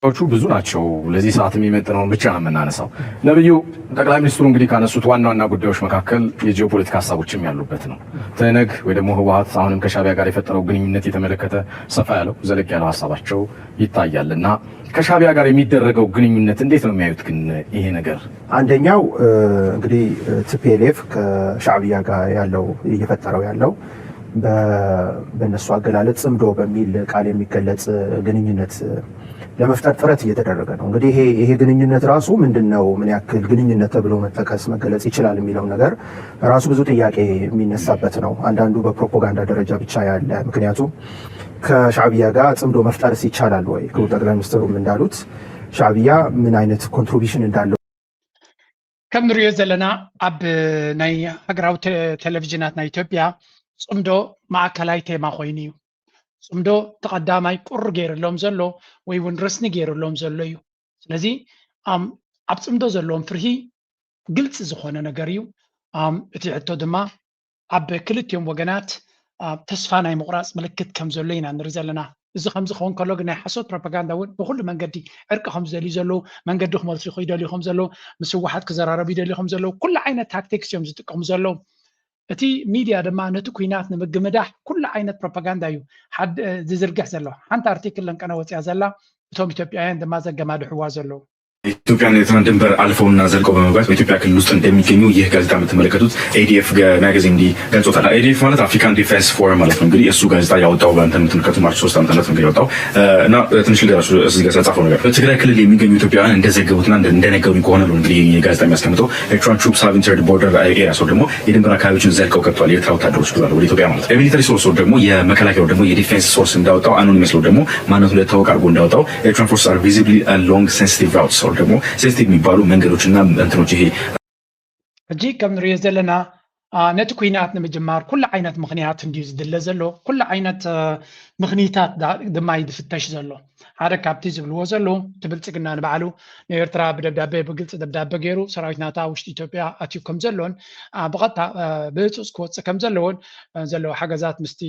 ቹ ብዙ ናቸው። ለዚህ ሰዓት የሚመጥነውን ብቻ ነው የምናነሳው። ነብዩ፣ ጠቅላይ ሚኒስትሩ እንግዲህ ካነሱት ዋና ዋና ጉዳዮች መካከል የጂኦፖለቲካ ሀሳቦችም ያሉበት ነው። ትህነግ ወይ ደግሞ ህወሓት አሁንም ከሻዕቢያ ጋር የፈጠረው ግንኙነት የተመለከተ ሰፋ ያለው ዘለግ ያለው ሀሳባቸው ይታያል እና ከሻዕቢያ ጋር የሚደረገው ግንኙነት እንዴት ነው የሚያዩት ግን ይሄ ነገር? አንደኛው እንግዲህ ቲ ፒ ኤል ኤፍ ከሻዕቢያ ጋር ያለው እየፈጠረው ያለው በእነሱ አገላለጽ ጽምዶ በሚል ቃል የሚገለጽ ግንኙነት ለመፍጠር ጥረት እየተደረገ ነው። እንግዲህ ይሄ ግንኙነት ራሱ ምንድን ነው፣ ምን ያክል ግንኙነት ተብሎ መጠቀስ መገለጽ ይችላል የሚለው ነገር ራሱ ብዙ ጥያቄ የሚነሳበት ነው። አንዳንዱ በፕሮፓጋንዳ ደረጃ ብቻ ያለ፣ ምክንያቱም ከሻዕብያ ጋር ጽምዶ መፍጠርስ ይቻላል ወይ? ክቡር ጠቅላይ ሚኒስትሩም እንዳሉት ሻዕብያ ምን አይነት ኮንትሪቢሽን እንዳለው ከም ንሪኦ ዘለና ኣብ ናይ ሃገራዊ ቴሌቪዥናት ናይ ኢትዮጵያ ጽምዶ ማእከላይ ቴማ ኮይኑ እዩ። ጽምዶ ተቐዳማይ ቁር ገይርሎም ዘሎ ወይ እውን ረስኒ ገይርሎም ዘሎ እዩ። ስለዚ ኣብ ጽምዶ ዘለዎም ፍርሂ ግልፂ ዝኾነ ነገር እዩ። እቲ ሕቶ ድማ ኣብ ክልቲኦም ወገናት ተስፋ ናይ ምቑራፅ ምልክት ከም ዘሎ ኢና ንርኢ ዘለና። እዚ ከም ዝኸውን ከሎ ግን ናይ ሓሶት ፕሮፓጋንዳ እውን ብኩሉ መንገዲ ዕርቂ ከም ዝደልዩ ዘለዉ፣ መንገዲ ክመልሱ ይደልዩ ከም ዘለዉ፣ ምስ ህወሓት ክዘራረቡ ይደልዩ ከም ዘለዉ፣ ኩሉ ዓይነት ታክቲክስ እዮም ዝጥቀሙ ዘለዉ። እቲ ሚድያ ድማ ነቲ ኲናት ንምግምዳሕ ኩሉ ዓይነት ፕሮፓጋንዳ እዩ ዝዝርግሕ ዘሎ። ሓንቲ ኣርቲክል ለንቀነ ወፅያ ዘላ እቶም ኢትዮጵያውያን ድማ ዘገማድሕዋ ዘለዉ። ኢትዮጵያን ኤርትራን ድንበር አልፈውና ዘልቀው በመግባት በኢትዮጵያ ክልል ውስጥ እንደሚገኙ ይህ ጋዜጣ የምትመለከቱት ኤ ዲ ኤፍ ማጋዚን እንዲህ ገልጾታል። ኤ ዲ ኤፍ ማለት አፍሪካን ዲፌንስ ፎረም ማለት ነው። እንግዲህ እሱ ጋዜጣ ያወጣው በእንትን የምትመለከቱት ማርች ሶስት ዓመተ ምህረት ነው ያወጣው እና ትንሽ ልንገራችሁ እዚህ ጋር ስለጻፈው ነገር። በትግራይ ክልል የሚገኙ ኢትዮጵያውያን እንደዘገቡትና እንደነገሩኝ ከሆነ ነው እንግዲህ ይህ ጋዜጣ የሚያስቀምጠው። Eritrean troops have entered border areas ወይም ደግሞ የድንበር አካባቢዎችን ዘልቀው ገብተዋል የኤርትራ ወታደሮች ብሏል ወደ ኢትዮጵያ ማለት ነው። የሚሊተሪ ሶርስ ወይም ደግሞ የመከላከያ ወይም ደግሞ የዲፌንስ ሶርስ እንዳወጣው አኖኒመስ ወይም ደግሞ ማንነቱ እንዳይታወቅ አድርጎ እንዳወጣው Eritrean forces are visible along sensitive routes ወይም ደግሞ ሴንሲቲቭ የሚባሉ መንገዶችና እንትኖች ይሄ ሕጂ ከም ንሪኦ ዘለና ነቲ ኲናት ንምጅማር ኩሉ ዓይነት ምኽንያት እንድዩ ዝድለ ዘሎ፣ ኩሉ ዓይነት ምኽኒታት ድማ እዩ ዝፍተሽ ዘሎ። ሓደ ካብቲ ዝብልዎ ዘለዉ እቲ ብልፅግና ንባዕሉ ንኤርትራ ብደብዳቤ ብግልፂ ደብዳቤ ገይሩ ሰራዊት ናታ ውሽጢ ኢትዮጵያ ኣትዩ ከም ዘሎን ብቐጥታ ብህፁፅ ክወፅእ ከም ዘለዎን ዘለዉ ሓገዛት ምስቲ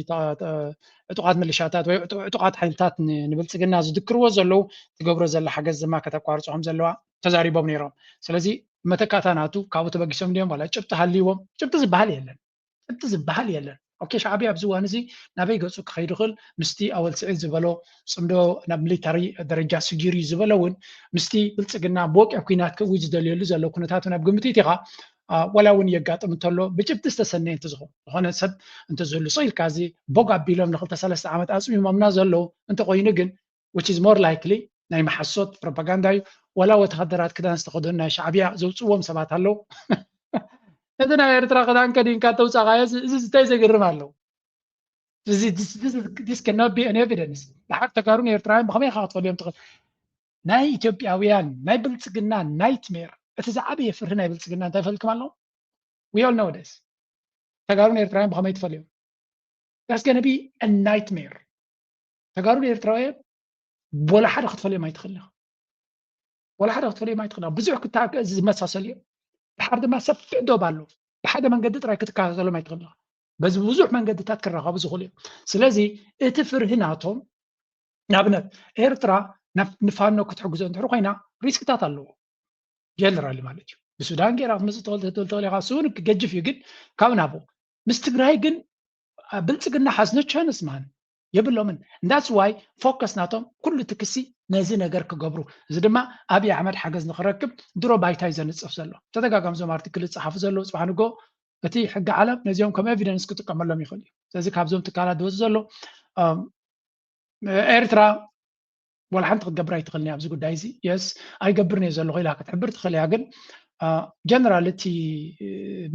ዕጡቓት ምልሻታት ወይ ዕጡቓት ሓይልታት ንብልፅግና ዝድክርዎ ዘለዉ ትገብሮ ዘላ ሓገዝ ድማ ከተቋርፆ ከም ዘለዋ ተዛሪቦም ነይሮም። ስለዚ መተካእታ ናቱ ካብኡ ተበጊሶም ድዮም ዋላ ጭብጢ ሃልይዎም? ጭብጢ ዝበሃል የለን። ጭብጢ ዝበሃል የለን። ኦኬ፣ ሻዕብያ ኣብዚ እዋን እዚ ናበይ ገፁ ክኸይድ ይኽእል? ምስቲ ኣወል ስዒድ ዝበሎ ፅምዶ ናብ ሚሊታሪ ደረጃ ስጊሩ እዩ ዝበሎ እውን ምስቲ ብልፅግና ብወቅዒ ኲናት ክእውጅ ዝደልየሉ ዘሎ ኩነታት እውን ኣብ ግምት ኢኻ። ዋላ እውን የጋጥም እንተሎ ብጭብጢ ዝተሰነየ እንተዝኾ ዝኾነ ሰብ እንተዝህሉ ስቕ ኢልካ እዚ ቦግ ኣቢሎም ንክልተ ሰለስተ ዓመት ኣፅሚሞምና ዘለዉ እንተኮይኑ ግን which is more likely ናይ መሓሶት ፕሮፓጋንዳ እዩ። ዋላ ወተሃደራት ክዳን ዝተኸደኑ ናይ ሻዕብያ ዘውፅዎም ሰባት ኣለዉ። ነቲ ናይ ኤርትራ ክዳን ከዲንካ ተውፃኻዮ እዚ እንታይ ዘግርም ኣለዉ? This cannot be an evidence። ብሓቅ ተጋሩን ኤርትራውያን ብኸመይ ኢኻ ክትፈልዮም ትኽእል? ናይ ኢትዮጵያውያን ናይ ብልፅግና ናይትሜር እቲ ዝዓበየ ፍርሂ ናይ ብልፅግና እንታይ ፈልክም ኣለዉ? We all know this። ተጋሩን ኤርትራውያን ብኸመይ ትፈልዮም? That's gonna be a nightmare። ተጋሩን ኤርትራውያን ወላ ሓደ ክትፈልዮም ኣይትኽእል ኢኻ። ወላ ሓደ ክትፈልዮም ኣይትኽእል ኢኻ። ብዙሕ ክተኣከ እዚ ዝመሳሰል እዮም። ድሓር ድማ ሰፊሕ ዶብ ኣሎ። ብሓደ መንገዲ ጥራይ ክትከታተሎም ኣይትኽእል ኢኻ። በዚ ብዙሕ መንገድታት ክራኸቡ ዝኽእሉ እዮም። ስለዚ እቲ ፍርሂ ናቶም ንኣብነት ኤርትራ ንፋኖ ክትሕግዞ እንድሕር ኮይና ሪስክታት ኣለዎ። ጀነራሊ ማለት እዩ። ብሱዳን ገይራ ክትመፅእ ትኽእል ትብል ትኽእል ኢኻ። እሱ እውን ክገጅፍ እዩ ግን ካብ ናብኡ ምስ ትግራይ ግን ብልፅግና has no chance man የብሎምን። That's why focus ናቶም ኩሉ ትክሲ ነዚ ነገር ክገብሩ። እዚ ድማ ኣብይ ኣሕመድ ሓገዝ ንክረክብ ድሮ ባይታ እዩ ዘንፅፍ ዘሎ። ተደጋጋሚ እዞም ኣርቲክል ዝፀሓፉ ዘለዉ ፅባሕ ንጎ እቲ ሕጊ ዓለም ነዚኦም ከም ኤቪደንስ ክጥቀመሎም ይኽእል እዩ። ስለዚ ካብዞም ትካላት ዝወፁ ዘሎ ኤርትራ ዋላ ሓንቲ ክትገብር ኣይትኽእልን እያ ኣብዚ ጉዳይ እዚ። የስ ኣይገብርን እየ ዘለኹ ኢላ ክትሕብር ትኽእል እያ። ግን ጀነራል እቲ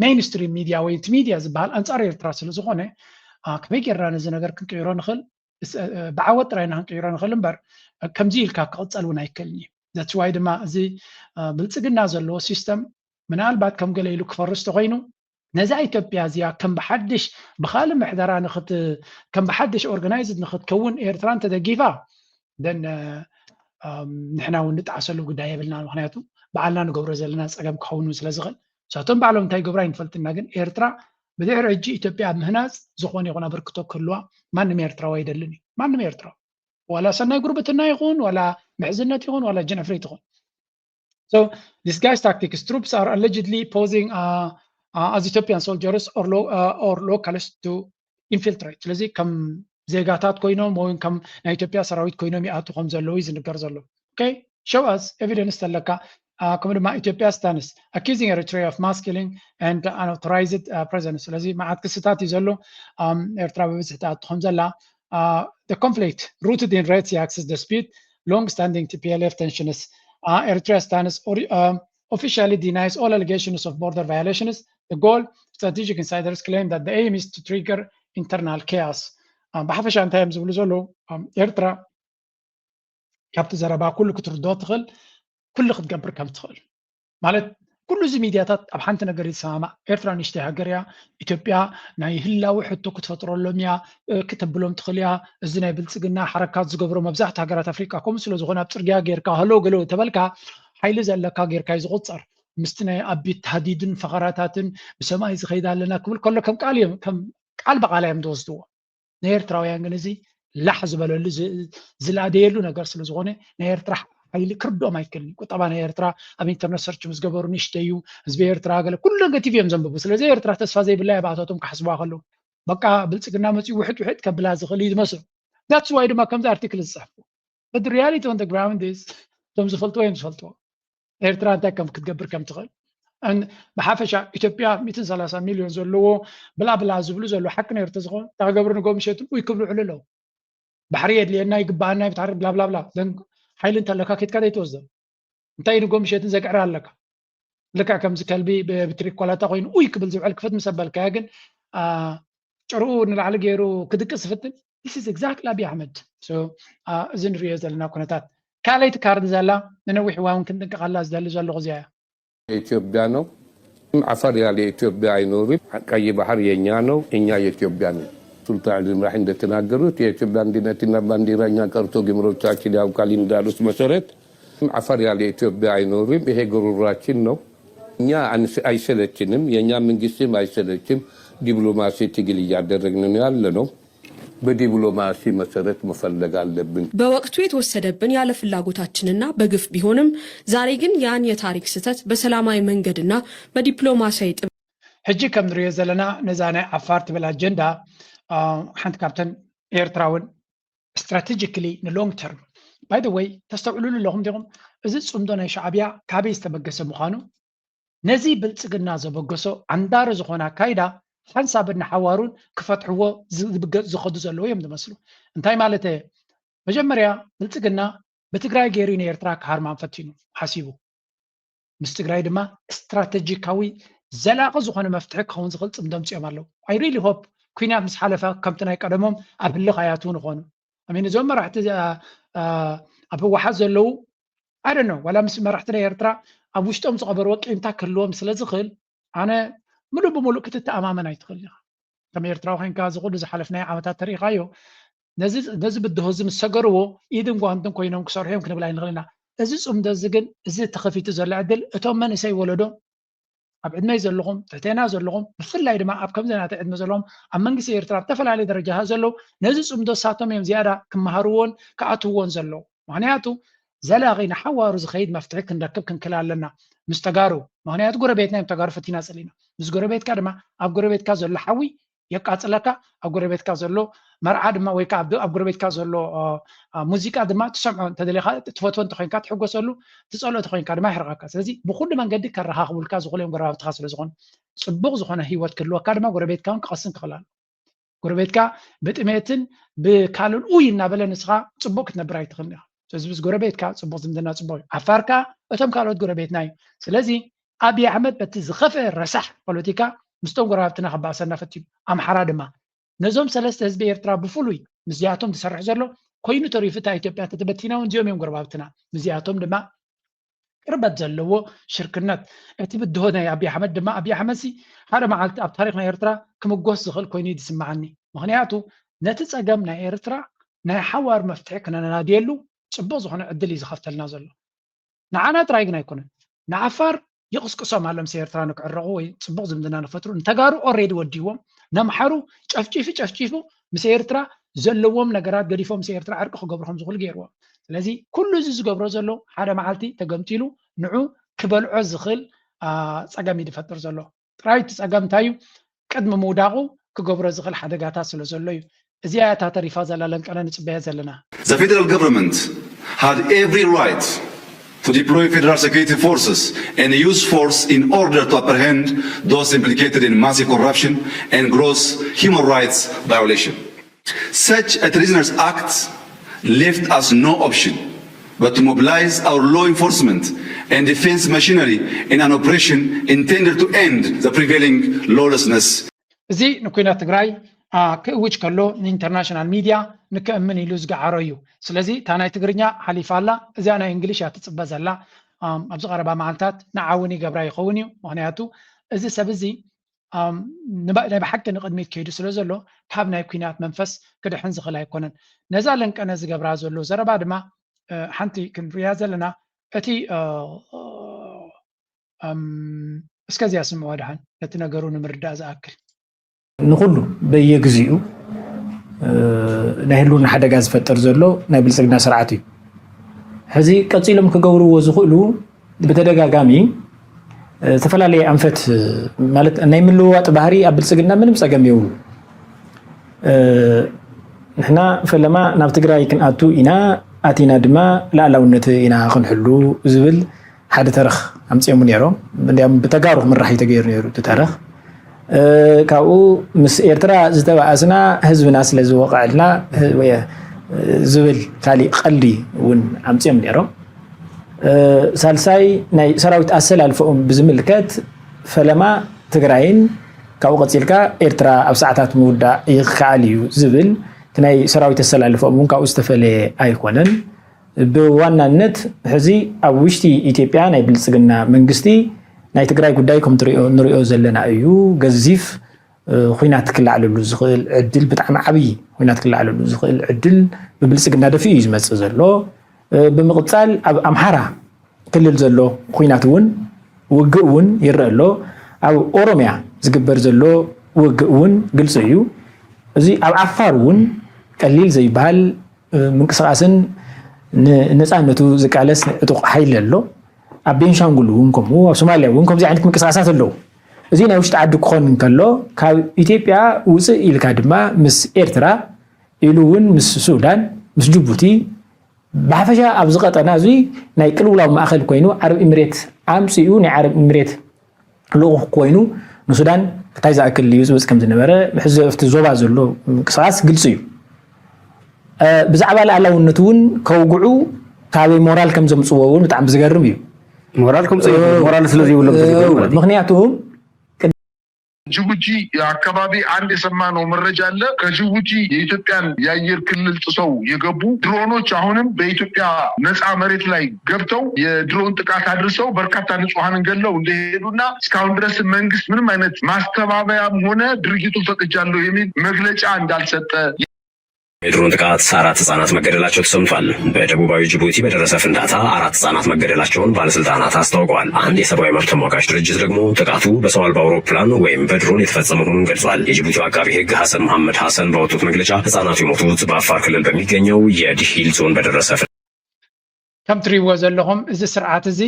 ሜይንስትሪም ሚድያ ወይ እቲ ሚድያ ዝበሃል ኣንፃር ኤርትራ ስለ ዝኾነ ከመይ ጌርና ነዚ ነገር ክንቅይሮ ንኽእል? ብዓወት ጥራይ ኢና ክንቅይሮ ንኽእል እምበር ከምዚ ኢልካ ክቕፀል እውን ኣይክእልን እዩ። That's why ድማ እዚ ብልፅግና ዘለዎ ሲስተም ምናልባት ከም ገለ ኢሉ ክፈርስ ተኾይኑ ነዛ ኢትዮጵያ እዚኣ ከም ብሓድሽ ብኻልእ ምሕደራ ከም ብሓድሽ ኦርጋናይዝድ ንክትከውን ኤርትራ እንተደጊፋ ደን ንሕና እውን ንጠዓሰሉ ጉዳይ የብልና። ምክንያቱ ባዕልና ንገብሮ ዘለና ፀገም ክኸውን ስለ ዝኽእል እሳቶም ባዕሎም እንታይ ይገብሩ ኣይንፈልጥና። ግን ኤርትራ ብድሕሪ ሕጂ ኢትዮጵያ ኣብ ምህናፅ ዝኾነ ይኹን ኣበርክቶ ክህልዋ ማንም ኤርትራዊ ኣይደልን እዩ። ማንም ኤርትራዊ ዋላ ሰናይ ጉርብትና ይኹን ዋላ ምሕዝነት ይኹን ዋላ ጅን ዕፍሪት ይኹን። So disguised tactics, troops are allegedly posing uh, uh, as Ethiopian soldiers or, lo uh, or locals to infiltrate. ስለዚ ከም ዜጋታት ኮይኖም ወይ ከም ናይ ኢትዮጵያ ሰራዊት ኮይኖም ይኣቱ ከም ዘለዉ እዩ ዝንገር ዘሎ። Okay, show us evidence ተለካ። ከምኡ ድማ ኢትዮጵያ stance, accusing Eritrea of mass killing and unauthorized uh, presence. ስለዚ መዓት ክስታት እዩ ዘሎ። ኤርትራ ብብዝሒ ትኣቱ ከም ዘላ። The conflict rooted in Red Sea access dispute, long standing T P L F tensions. Uh, Eritrea stance or, um, officially denies all allegations of border violations. The goal, strategic insiders claim that the aim is to trigger internal chaos. ብሓፈሻ እንታይ እዮም ዝብሉ ዘለዉ? ኤርትራ ካብቲ ዘረባ ኩሉ ክትርድኦ ትኽእል፣ ኩሉ ክትገብር ከም ትኽእል ማለት ኩሉ እዚ ሚድያታት ኣብ ሓንቲ ነገር ይሰማማዕ። ኤርትራ ንእሽተይ ሃገር እያ። ኢትዮጵያ ናይ ህላዊ ሕቶ ክትፈጥረሎም እያ፣ ክተብሎም ትኽእል እያ። እዚ ናይ ብልፅግና ሓረካት ዝገብሮ መብዛሕቲ ሃገራት ኣፍሪቃ ከምኡ ስለ ዝኾነ ኣብ ፅርግያ ጌርካ ሃሎ ገሎ ተበልካ ሓይሊ ዘለካ ጌርካ እዩ ዝቑፀር። ምስቲ ናይ ኣቢት ታህዲድን ፈኸራታትን ብሰማይ ዝኸይድ ኣለና ክብል ከሎ ከም ቃል እዮም፣ ከም ቃል ብቃል እዮም ዝወስድዎ። ናይ ኤርትራውያን ግን እዚ ላሕ ዝበለሉ ዝላደየሉ ነገር ስለ ዝኾነ ናይ ኤርትራ ሓይሊ ክርድኦም ኣይክእልን። ቁጠባ ናይ ኤርትራ ኣብ ኢንተርነት ሰርች ምስ ገበሩ ንእሽተይ እዩ። ህዝቢ ኤርትራ ገለ ኩሉ ነገቲቭ እዮም ዘንብቡ። ስለዚ ኤርትራ ተስፋ ዘይብላ እያ ብኣታቶም ክሓስቡዋ ከለዉ። በቃ ብልፅግና መፅኡ ውሕጥ ውሕጥ ከብላ ዝኽእል እዩ ዝመስሉ። That's why ድማ ከምዚ ኣርቲክል ዝፅሕፉ። But the reality on the ground is እቶም ዝፈልጥዎ እዮም ዝፈልጥዎ። ኤርትራ እንታይ ከም ክትገብር ከም ትኽእል። ብሓፈሻ ኢትዮጵያ ሚእትን ሰላሳ ሚልዮን ዘለዎ ብላ ብላ ዝብሉ ዘሎ ሓቂ ነይሩ ተዝኸውን እንታይ ክገብሩ ንጎ ምሸትን ውይ ክብሉ ዕሉ ኣለዉ። ባሕሪ የድልየና ይግባኣና ይብታሪ ብላ ብላ ብላ ሓይሊ እንተለካ ኬድካ ዘይትወስዶ እንታይ ንጎ ምሸትን ዘግዕር ኣለካ። ልክዕ ከምዚ ከልቢ ብትሪክ ኮላታ ኮይኑ ውይ ክብል ዝውዕል ክፍት ምስ ኣበልካዮ ግን ጭርኡ ንላዕሊ ገይሩ ክድቅስ ዝፍትን this is exactly ኣብይ ኣሕመድ እዚ ንሪኦ ዘለና ኩነታት። ካልኣይቲ ካርድ ዘላ ንነዊሕ እዋን ክንጥንቀቐላ ዝደሊ ዘለኹ እዚኣ እያ። ኢትዮጵያ ነው። ዓፋር ያለ ኢትዮጵያ አይኖርም። ቀይ ባህር የኛ ነው፣ እኛ የኢትዮጵያ ነን። ሱልጣን ኢብራሂም እንደተናገሩት የኢትዮጵያ አንድነትና ባንዲራ እኛ ቀርቶ ግመሎቻችን ያውቃል እንዳሉት መሰረት ዓፋር ያለ ኢትዮጵያ አይኖርም። ይሄ ጉሮሯችን ነው። እኛ አይሰለችንም፣ የእኛ መንግስትም አይሰለችም። ዲፕሎማሲ ትግል እያደረግን ነው ያለ ነው። በዲፕሎማሲ መሰረት መፈለግ አለብን። በወቅቱ የተወሰደብን ያለ ፍላጎታችንና በግፍ ቢሆንም ዛሬ ግን ያን የታሪክ ስህተት በሰላማዊ መንገድና በዲፕሎማሲያዊ ጥበብ ሕጂ ከም ንሪኦ ዘለና ነዛ ናይ ዓፋር ትብል ኣጀንዳ ሓንቲ ካብተን ኤርትራውን strategically ን long term by the way ተስተውዕሉሉ ኣለኹም ዲኹም? እዚ ፅምዶ ናይ ሻዕብያ ካበይ ዝተበገሰ ምዃኑ ነዚ ብልፅግና ዘበገሶ ዓንዳሪ ዝኾነ ኣካይዳ ሓንሳብ እናሓዋሩን ክፈትሕዎ ዝኸዱ ዘለዉ እዮም ዝመስሉ። እንታይ ማለት እየ? መጀመርያ ብልፅግና ብትግራይ ገይሩ ንኤርትራ ክሃርማን ፈቲኑ ሓሲቡ ምስ ትግራይ ድማ ስትራተጂካዊ ዘላቒ ዝኾነ መፍትሒ ክኸውን ዝኽእል ፅምዶ ኣምፂኦም ኣለዉ። I really hope ኩናት ምስ ሓለፈ ከምቲ ናይ ቀደሞም ኣብ ህልኽ ኣይኣትዉን ይኾኑ። I mean እዞም መራሕቲ ኣብ ህወሓት ዘለዉ I don't know ዋላ ምስ መራሕቲ ናይ ኤርትራ ኣብ ውሽጦም ዝቐበርዎ ቂምታ ክህልዎም ስለ ዝኽእል ኣነ ምሉእ ብምሉእ ክትተኣማመን ኣይትኽእል ኢኻ። ከም ኤርትራዊ ኮይንካ እዚ ኩሉ ዝሓለፍናዮ ዓመታት ተሪኢኻዮ ነዚ ብድሆ እዚ ምስ ሰገርዎ ኢድን ጓንትን ኮይኖም ክሰርሑ እዮም ክንብል ኣይንኽእል ኢና። እዚ ፅምዶ እዚ ግን እዚ ተኸፊቱ ዘሎ ዕድል እቶም መንእሰይ ወለዶ ኣብ ዕድመይ ዘለኹም ትሕቴና ዘለኹም ብፍላይ ድማ ኣብ ከምዚ ናተይ ዕድመ ዘለኹም ኣብ መንግስቲ ኤርትራ ኣብ ዝተፈላለየ ደረጃ ዘለዉ ነዚ ፅምዶ ሳቶም እዮም ዝያዳ ክመሃርዎን ክኣትውዎን ዘለዉ። ምክንያቱ ዘላቒ ንሓዋሩ ዝኸይድ መፍትሒ ክንረክብ ክንክእል ኣለና ምስ ተጋሩ። ምክንያቱ ጎረቤትና እዮም ተጋሩ ፈቲና ፀሊና። ምስ ጎረቤትካ ድማ ኣብ ጎረቤትካ ዘሎ ሓዊ የቃፅለካ ኣብ ጎረቤትካ ዘሎ መርዓ ድማ ወይ ከዓ ኣብ ጎረቤትካ ዘሎ ሙዚቃ ድማ ትሰምዖ እንተደሊካ ትፈትዎ እንተኮይንካ ትሕጎሰሉ ትፀልኦ ተኮይንካ ድማ ይሕርቀካ ስለዚ ብኩሉ መንገዲ ከረካክቡልካ ዝክእሉ እዮም ጎረባብትካ ስለዝኮኑ ፅቡቅ ዝኮነ ሂወት ክህልወካ ድማ ጎረቤትካ እውን ክቀስን ክክእል ኣሎ ጎረቤትካ ብጥሜትን ብካልን ኡይ እናበለ ንስካ ፅቡቅ ክትነብር ኣይትክእልን ኢካ ስለዚ ምስ ጎረቤትካ ፅቡቅ ዝምድና ፅቡቅ እዩ ዓፋር ከዓ እቶም ካልኦት ጎረቤትና እዩ ስለዚ ኣብይ ኣሕመድ በቲ ዝኸፍአ ረሳሕ ፖለቲካ ምስቶም ጎረባብትና ክባእሰና ፈቲኑ ኣምሓራ ድማ ነዞም ሰለስተ ህዝቢ ኤርትራ ብፍሉይ ምስዚኣቶም ዝሰርሕ ዘሎ ኮይኑ ተሪፉ እታ ኢትዮጵያ ተተበቲና እውን እዚኦም እዮም ጎረባብትና ምስዚኣቶም ድማ ቅርበት ዘለዎ ሽርክነት እቲ ብድሆ ናይ ኣብይ ኣሕመድ ድማ ኣብይ ኣሕመድ ሲ ሓደ መዓልቲ ኣብ ታሪክ ናይ ኤርትራ ክምጎስ ዝኽእል ኮይኑ እዩ ዝስምዓኒ ምክንያቱ ነቲ ጸገም ናይ ኤርትራ ናይ ሓዋር መፍትሒ ክነናድየሉ ጽቡቅ ዝኾነ ዕድል እዩ ዝኸፍተልና ዘሎ ንዓና ጥራይ ግን ኣይኮነን ንዓፋር ይቕስቅሶም ኣሎ ምስ ኤርትራ ንክዕረቑ ወይ ፅቡቅ ዝምድና ንክፈጥሩ ንተጋሩ already ወዲዎም ነምሓሩ ጨፍጪፉ ጨፍጪፉ ምስ ኤርትራ ዘለዎም ነገራት ገዲፎም ምስ ኤርትራ ዕርቂ ክገብሩ ከም ዝኽእሉ ገይርዎም። ስለዚ ኩሉ እዚ ዝገብሮ ዘሎ ሓደ መዓልቲ ተገምጢሉ ንዑ ክበልዖ ዝኽእል ጸገም እዩ ዝፈጥር ዘሎ። ጥራይ እቲ ጸገም እንታይ እዩ? ቅድሚ ምውዳቑ ክገብሮ ዝኽእል ሓደጋታት ስለ ዘሎ እዩ። እዚኣ እያ እታ ተሪፋ ዘላ ለንቀነ ንጽበያ ዘለና። The federal government had every right to deploy federal security forces and use force in order to apprehend those implicated in massive corruption and gross human rights violation. Such a treasonous act left us no option but to mobilize our law enforcement and defense machinery in an operation intended to end the prevailing lawlessness. እዚ ንኩናት ትግራይ ክእውጅ ከሎ ንኢንተርናሽናል ሚድያ ንክእምን ኢሉ ዝገዓሮ እዩ። ስለዚ እታ ናይ ትግርኛ ሓሊፋ ኣላ፣ እዚኣ ናይ እንግሊሽ እያ ትፅበ ዘላ። ኣብዚ ቀረባ መዓልታት ንዓ እውን ይገብራ ይኸውን እዩ። ምክንያቱ እዚ ሰብ እዚ ናይ ብሓቂ ንቅድሚት ከይዱ ስለ ዘሎ ካብ ናይ ኩናት መንፈስ ክድሕን ዝኽእል ኣይኮነን። ነዛ ለንቀነ ዝገብራ ዘሎ ዘረባ ድማ ሓንቲ ክንሪያ ዘለና እቲ እስከዚኣ ስምዕዋ ደሓን ነቲ ነገሩ ንምርዳእ ዝኣክል። ንኹሉ በየግዚኡ ናይ ህልውና ሓደጋ ዝፈጥር ዘሎ ናይ ብልፅግና ስርዓት እዩ። ሕዚ ቀፂሎም ክገብርዎ ዝኽእሉ ብተደጋጋሚ ዝተፈላለየ ኣንፈት ማለት ናይ ምልውዋጥ ባህሪ ኣብ ብልፅግና ምንም ፀገም የብሉ። ንሕና ፈለማ ናብ ትግራይ ክንኣቱ ኢና፣ ኣቲና ድማ ላእላውነት ኢና ክንሕሉ ዝብል ሓደ ተረኽ ኣምፅኦሙ ነይሮም። እንዲያም ብተጋሩ ክምራሕ እዩ ተገይሩ ነይሩ እቲ ተረኽ። ካብኡ ምስ ኤርትራ ዝተባኣስና ህዝብና ስለ ዝወቕዐልና ዝብል ካሊእ ቀልዲ እውን ኣምፅኦም ነይሮም። ሳልሳይ ናይ ሰራዊት ኣሰላልፈኦም ብዝምልከት ፈለማ ትግራይን ካብኡ ቀፂልካ ኤርትራ ኣብ ሰዓታት ምውዳእ ይከኣል እዩ ዝብል እቲ ናይ ሰራዊት ኣሰላልፈኦም እውን ካብኡ ዝተፈለየ ኣይኮነን። ብዋናነት ሕዚ ኣብ ውሽጢ ኢትዮጵያ ናይ ብልፅግና መንግስቲ ናይ ትግራይ ጉዳይ ከም ንሪኦ ዘለና እዩ። ገዚፍ ኩናት ክለዓለሉ ዝኽእል ዕድል፣ ብጣዕሚ ዓብዪ ኩናት ክለዓለሉ ዝኽእል ዕድል ብብልፅግና ደፊኡ እዩ ዝመፅእ ዘሎ። ብምቕፃል ኣብ ኣምሓራ ክልል ዘሎ ኩናት እውን ውግእ እውን ይረአ ኣሎ። ኣብ ኦሮሚያ ዝግበር ዘሎ ውግእ እውን ግልፂ እዩ። እዚ ኣብ ዓፋር እውን ቀሊል ዘይበሃል ምንቅስቃስን ንነፃነቱ ዝቃለስ ዕጡቕ ሓይሊ ኣሎ። ኣብ ቤንሻንጉል እውን ከምኡ፣ ኣብ ሶማሊያ እውን ከምዚ ዓይነት ምንቅስቃሳት ኣለዉ። እዚ ናይ ውሽጢ ዓዲ ክኾን እንከሎ ካብ ኢትዮጵያ ውፅእ ኢልካ ድማ ምስ ኤርትራ ኢሉ እውን ምስ ሱዳን ምስ ጅቡቲ ብሓፈሻ ኣብዚ ቀጠና እዚ ናይ ቅልውላው ማእኸል ኮይኑ ዓረብ ኢምሬት ኣምፂኡ ናይ ዓረብ ኢምሬት ልኡኽ ኮይኑ ንሱዳን እንታይ ዝኣክል ድዩ ዝብፅ ከም ዝነበረ ሕዚ ኣብቲ ዞባ ዘሎ ምንቅስቃስ ግልፂ እዩ። ብዛዕባ ልኣላውነት እውን ከውግዑ ካበይ ሞራል ከም ዘምፅዎ እውን ብጣዕሚ ዝገርም እዩ። ሞራል ከምፅኡ ሞራል ስለ ዘይብሎም ተገይሩ ማለት እዩ። ምክንያቱ ጅቡቲ አካባቢ አንድ የሰማነው መረጃ አለ። ከጅቡቲ የኢትዮጵያን የአየር ክልል ጥሰው የገቡ ድሮኖች አሁንም በኢትዮጵያ ነፃ መሬት ላይ ገብተው የድሮን ጥቃት አድርሰው በርካታ ንጹሐንን ገለው እንደሄዱና እስካሁን ድረስ መንግስት ምንም አይነት ማስተባበያም ሆነ ድርጊቱን ፈቅጃለሁ የሚል መግለጫ እንዳልሰጠ የድሮን ጥቃት አራት ህጻናት መገደላቸው ተሰምቷል። በደቡባዊ ጅቡቲ በደረሰ ፍንዳታ አራት ህጻናት መገደላቸውን ባለስልጣናት አስታውቀዋል። አንድ የሰብአዊ መብት ተሟጋች ድርጅት ደግሞ ጥቃቱ በሰው አልባ አውሮፕላን ወይም በድሮን የተፈጸመ መሆኑን ገልጿል። የጅቡቲው አቃቤ ህግ ሐሰን መሐመድ ሐሰን ባወጡት መግለጫ ህጻናቱ የሞቱት በአፋር ክልል በሚገኘው የዲሂል ዞን በደረሰ ከም ትሪእዎ ዘለኹም እዚ ስርዓት እዚ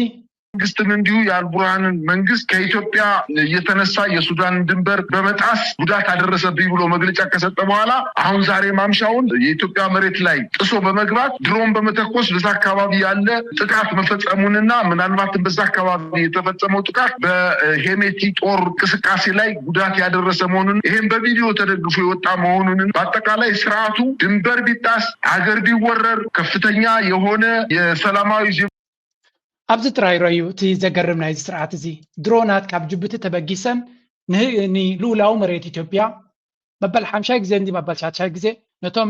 መንግስትም እንዲሁ የአልቡርሃንን መንግስት ከኢትዮጵያ የተነሳ የሱዳንን ድንበር በመጣስ ጉዳት አደረሰብኝ ብሎ መግለጫ ከሰጠ በኋላ አሁን ዛሬ ማምሻውን የኢትዮጵያ መሬት ላይ ጥሶ በመግባት ድሮን በመተኮስ በዛ አካባቢ ያለ ጥቃት መፈጸሙንና ምናልባትም በዛ አካባቢ የተፈጸመው ጥቃት በሄሜቲ ጦር እንቅስቃሴ ላይ ጉዳት ያደረሰ መሆኑን ይህም በቪዲዮ ተደግፎ የወጣ መሆኑን በአጠቃላይ ስርዓቱ ድንበር ቢጣስ አገር ቢወረር ከፍተኛ የሆነ የሰላማዊ ኣብዚ ጥራይ ረዩ እቲ ዘገርም ናይዚ ስርዓት እዚ ድሮናት ካብ ጅቡቲ ተበጊሰን ንልኡላዊ መሬት ኢትዮጵያ መበል ሓምሻይ ግዜ እንዲ መበል ሻድሻይ ግዜ ነቶም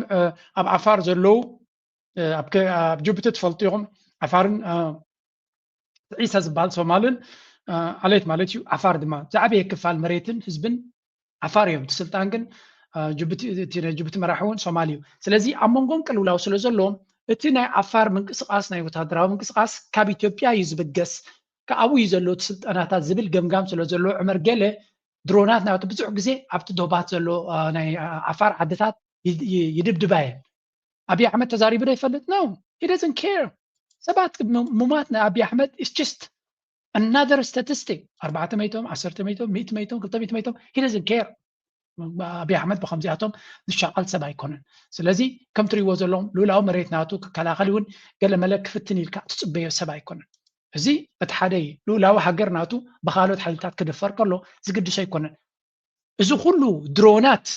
ኣብ ዓፋር ዘለዉ ኣብ ጅቡቲ ትፈልጡ ኢኹም። ዓፋርን ዒሰ ዝበሃል ሶማልን ዓሌት ማለት እዩ። ዓፋር ድማ ዝዓበየ ክፋል መሬትን ህዝብን ዓፋር እዮም። እቲ ስልጣን ግን ጅቡቲ መራሒ እውን ሶማል እዩ። ስለዚ ኣብ መንጎም ቅልውላው ስለ ዘሎ እቲ ናይ ዓፋር ምንቅስቃስ ናይ ወታደራዊ ምንቅስቃስ ካብ ኢትዮጵያ እዩ ዝብገስ፣ ካብኡ እዩ ዘሎ እቲ ስልጠናታት ዝብል ገምጋም ስለ ዘሎ ዑመር ገለ ድሮናት ናቱ ብዙሕ ግዜ ኣብቲ ዶባት ዘሎ ናይ ዓፋር ዓድታት ይድብድባ እየን። ኣብይ ኣሕመድ ተዛሪቡ ዶ ይፈልጥ? No, he doesn't care። ሰባት ምማት ንኣብይ ኣሕመድ is just another statistic። ኣርባዕተ ሚእቶም፣ ዓሰርተ ሚእቶም፣ ሚእቲ ሚእቶም፣ ክልተ ሚእቲ ሚእቶም፣ he doesn't care። ኣብይ ኣሕመድ ብከምዚኣቶም ዝሻቐል ሰብ ኣይኮነን። ስለዚ ከም ትሪእዎ ዘለኹም ልኡላዊ መሬት ናቱ ክከላኸል እውን ገለመለ ክፍትን ኢልካ ትፅበዮ ሰብ ኣይኮነን። እዚ እቲ ሓደ እዩ። ልኡላዊ ሃገር ናቱ ብካልኦት ሓይልታት ክድፈር ከሎ ዝግድሶ ኣይኮነን። እዚ ኩሉ ድሮናት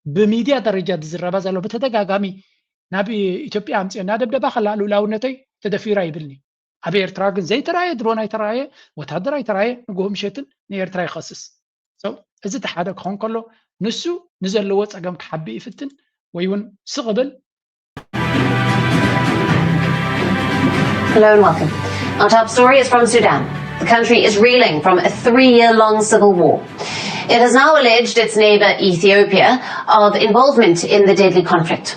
ብሚድያ ደረጃ ዝዝረባ ዘሎ ብተደጋጋሚ ናብ ኢትዮጵያ ኣምፅኦ እናደብደባ ከላ ልኡላውነተይ ተደፊሩ ኣይብልኒ። ኣብ ኤርትራ ግን ዘይተራየ ድሮን ኣይተራየ፣ ወታደር ኣይተራየ፣ ንግሆ ምሸትን ንኤርትራ ይኸስስ። So፣ እዚ እቲ ሓደ ክኾን ከሎ ንሱ ንዘለዎ ፀገም ክሓቢ ይፍትን ወይ እውን ስቕ ብል። Hello and welcome. Our top story is from Sudan. The country is reeling from a three-year-long civil war. It has now alleged its neighbor Ethiopia of involvement in the deadly conflict.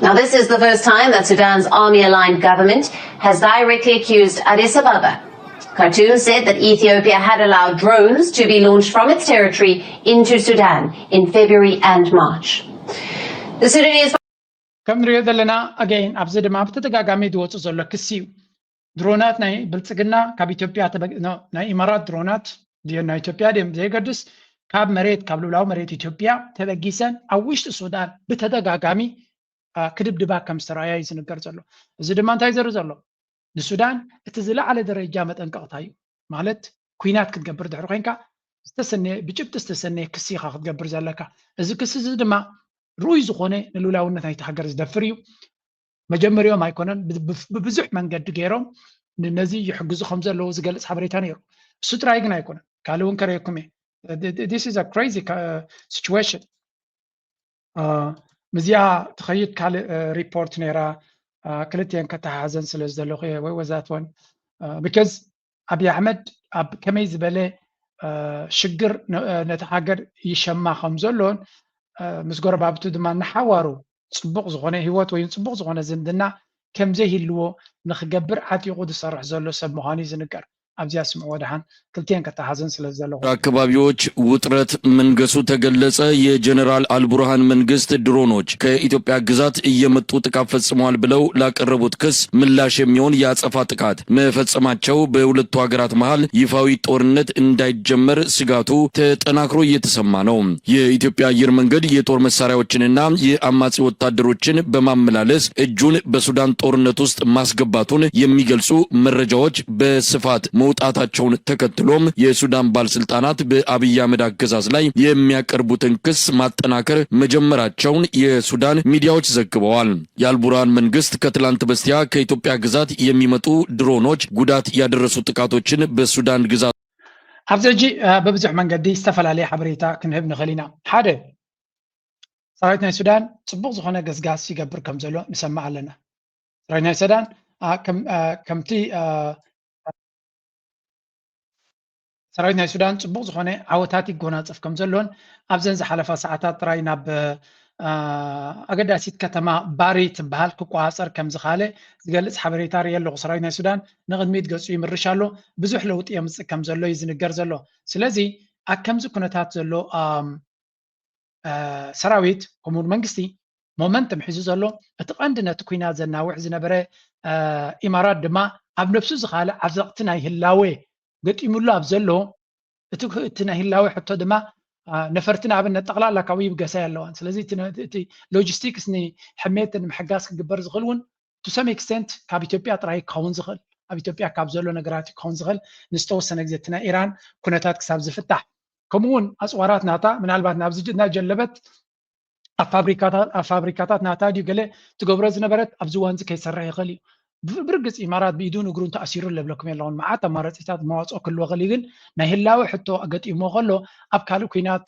Now, this is the first time that Sudan's army-aligned government has directly accused Addis Ababa. Khartoum said that Ethiopia had allowed drones to be launched from its territory into Sudan in February and March. The Sudanese ከም ንሪኦ ዘለና ኣገይን ኣብዚ ድማ ብተደጋጋሚ ዝወፁ ዘሎ ክሲ እዩ። ድሮናት ናይ ብልፅግና ካብ ኢትዮጵያ ናይ ኢማራት ድሮናት ድዮ ናይ ኢትዮጵያ ድዮም ዘይገድስ ካብ መሬት ካብ ልብላዊ መሬት ኢትዮጵያ ተበጊሰን ኣብ ውሽጢ ሱዳን ብተደጋጋሚ ክድብድባ ከም ዝተረኣያ እዩ ዝንገር ዘሎ። እዚ ድማ እንታይ ዘርኢ ዘሎ? ንሱዳን እቲ ዝለዓለ ደረጃ መጠንቀቕታ እዩ። ማለት ኩናት ክትገብር ድሕሪ ኮይንካ ዝተሰነየ ብጭብጢ ዝተሰነየ ክሲ ኢኻ ክትገብር ዘለካ። እዚ ክሲ እዚ ድማ ርኡይ ዝኾነ ንልኡላውነት ናይቲ ሃገር ዝደፍር እዩ። መጀመሪኦም ኣይኮነን፣ ብብዙሕ መንገዲ ገይሮም ነዚ ይሕግዙ ከም ዘለዉ ዝገልጽ ሓበሬታ ነይሩ። እሱ ጥራይ ግን ኣይኮነን፣ ካልእ እውን ከርእየኩም እየ። This is a crazy situation። ምስዚኣ ትኸይድ ካልእ ሪፖርት ነይራ፣ ክልቲአን ከተሓሓዘን ስለ ዝደለኹ እየ ወይ ወዛትወን because ኣብይ ኣሕመድ ኣብ ከመይ ዝበለ ሽግር ነቲ ሃገር ይሸማ ከም ዘሎን ምስ ጎረባብቱ ድማ ንሓዋሩ ፅቡቕ ዝኾነ ህይወት ወይ ፅቡቕ ዝኾነ ዝምድና ከም ዘይህልዎ ንክገብር ዓጢቑ ዝሰርሕ ዘሎ ሰብ ምዃኑ እዩ ዝንገር። ኣብዚኣ ስምዕዎ ደሓን ክልቲአን ከተሓዘን ስለ ዘለኹ። አካባቢዎች ውጥረት መንገሱ ተገለጸ። የጀነራል አልቡርሃን መንግስት ድሮኖች ከኢትዮጵያ ግዛት እየመጡ ጥቃት ፈጽመዋል ብለው ላቀረቡት ክስ ምላሽ የሚሆን የአጸፋ ጥቃት መፈጸማቸው በሁለቱ ሀገራት መሃል ይፋዊ ጦርነት እንዳይጀመር ስጋቱ ተጠናክሮ እየተሰማ ነው። የኢትዮጵያ አየር መንገድ የጦር መሳሪያዎችንና የአማጺ ወታደሮችን በማመላለስ እጁን በሱዳን ጦርነት ውስጥ ማስገባቱን የሚገልጹ መረጃዎች በስፋት መውጣታቸውን ተከትሎም የሱዳን ባለስልጣናት በአብይ አህመድ አገዛዝ ላይ የሚያቀርቡትን ክስ ማጠናከር መጀመራቸውን የሱዳን ሚዲያዎች ዘግበዋል። የአልቡርሃን መንግስት ከትላንት በስቲያ ከኢትዮጵያ ግዛት የሚመጡ ድሮኖች ጉዳት ያደረሱ ጥቃቶችን በሱዳን ግዛት ኣብዚ ሕጂ ብብዙሕ መንገዲ ዝተፈላለየ ሓበሬታ ክንህብ ንኽእል ኢና። ሓደ፣ ሰራዊት ናይ ሱዳን ፅቡቕ ዝኾነ ገስጋስ ይገብር ከም ዘሎ ንሰማዕ ኣለና። ሰራዊት ናይ ሱዳን ከምቲ ሰራዊት ናይ ሱዳን ፅቡቕ ዝኾነ ዓወታት ይጎናፀፍ ከም ዘሎን ኣብዘን ዝሓለፋ ሰዓታት ጥራይ ናብ ኣገዳሲት ከተማ ባሪ ትበሃል ክቆፃፀር ከም ዝኻለ ዝገልፅ ሓበሬታ ርኢ ኣለኹ። ሰራዊት ናይ ሱዳን ንቕድሚት ገፁ ይምርሽ ኣሎ፣ ብዙሕ ለውጢ የምፅእ ከም ዘሎ እዩ ዝንገር ዘሎ። ስለዚ ኣብ ከምዚ ኩነታት ዘሎ ሰራዊት ከምኡውን መንግስቲ ሞመንተም ሒዙ ዘሎ እቲ ቀንዲ ነቲ ኩናት ዘናውሕ ዝነበረ ኢማራት ድማ ኣብ ነብሱ ዝኻለ ዓዘቕቲ ናይ ህላዌ ገጢሙሉ ኣብ ዘሎ እቲ ናይ ህላዌ ሕቶ ድማ ነፈርቲ ንኣብነት ጠቕላላ ካብኡ ይብገሳ ኣለዋን። ስለዚ እቲ ሎጂስቲክስ ንሕሜት ንምሕጋዝ ክግበር ዝኽእል እውን to some extent ካብ ኢትዮጵያ ጥራይ ክኸውን ዝኽእል ኣብ ኢትዮጵያ ካብ ዘሎ ነገራት ክኸውን ዝኽእል ንዝተወሰነ ግዜ እቲ ናይ ኢራን ኩነታት ክሳብ ዝፍታሕ ከምኡ እውን ኣፅዋራት ናታ ምናልባት ናብዚ እናጀለበት ኣብ ፋብሪካታት ናታ ድዩ ገለ ትገብሮ ዝነበረት ኣብዚ እዋን እዚ ከይሰርሕ ይኽእል እዩ። ብርግፅ ኢማራት ብኢዱን እግሩን ተኣሲሩ ለብለኩም የለኹን። መዓት ኣማራፂታት መዋፅኦ ክህልዎ ክእል ግን ናይ ህላዊ ሕቶ ገጢሞ ከሎ ኣብ ካልእ ኩናት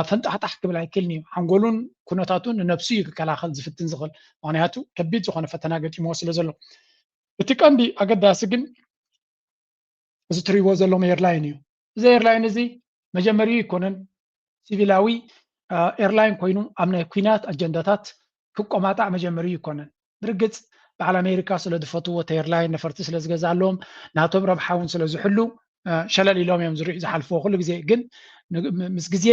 ፈንጣሕጣሕ ክብል ኣይክእልን እዩ። ሓንጎሉን ኩነታቱን ንነብሱ እዩ ክከላኸል ዝፍትን ዝኽእል። ምክንያቱ ከቢድ ዝኾነ ፈተና ገጢሞ ስለ ዘሎ እቲ ቀንዲ ኣገዳሲ ግን እዚ ትሪእዎ ዘለኹም ኤርላይን እዩ። እዚ ኤርላይን እዚ መጀመሪኡ ኣይኮነን ሲቪላዊ ኤርላይን ኮይኑ ኣብ ናይ ኩናት ኣጀንዳታት ክቆማጣዕ መጀመሪኡ ኣይኮነን። ብርግፅ በዓል ኣሜሪካ ስለ ዝፈትዎ እቲ ኤርላይን ነፈርቲ ስለ ዝገዝኣሎም ናቶም ረብሓ እውን ስለ ዝሕሉ ሸለል ኢሎም እዮም ዝሪኡ ዝሓልፍዎ ኩሉ ግዜ። ግን ምስ ግዜ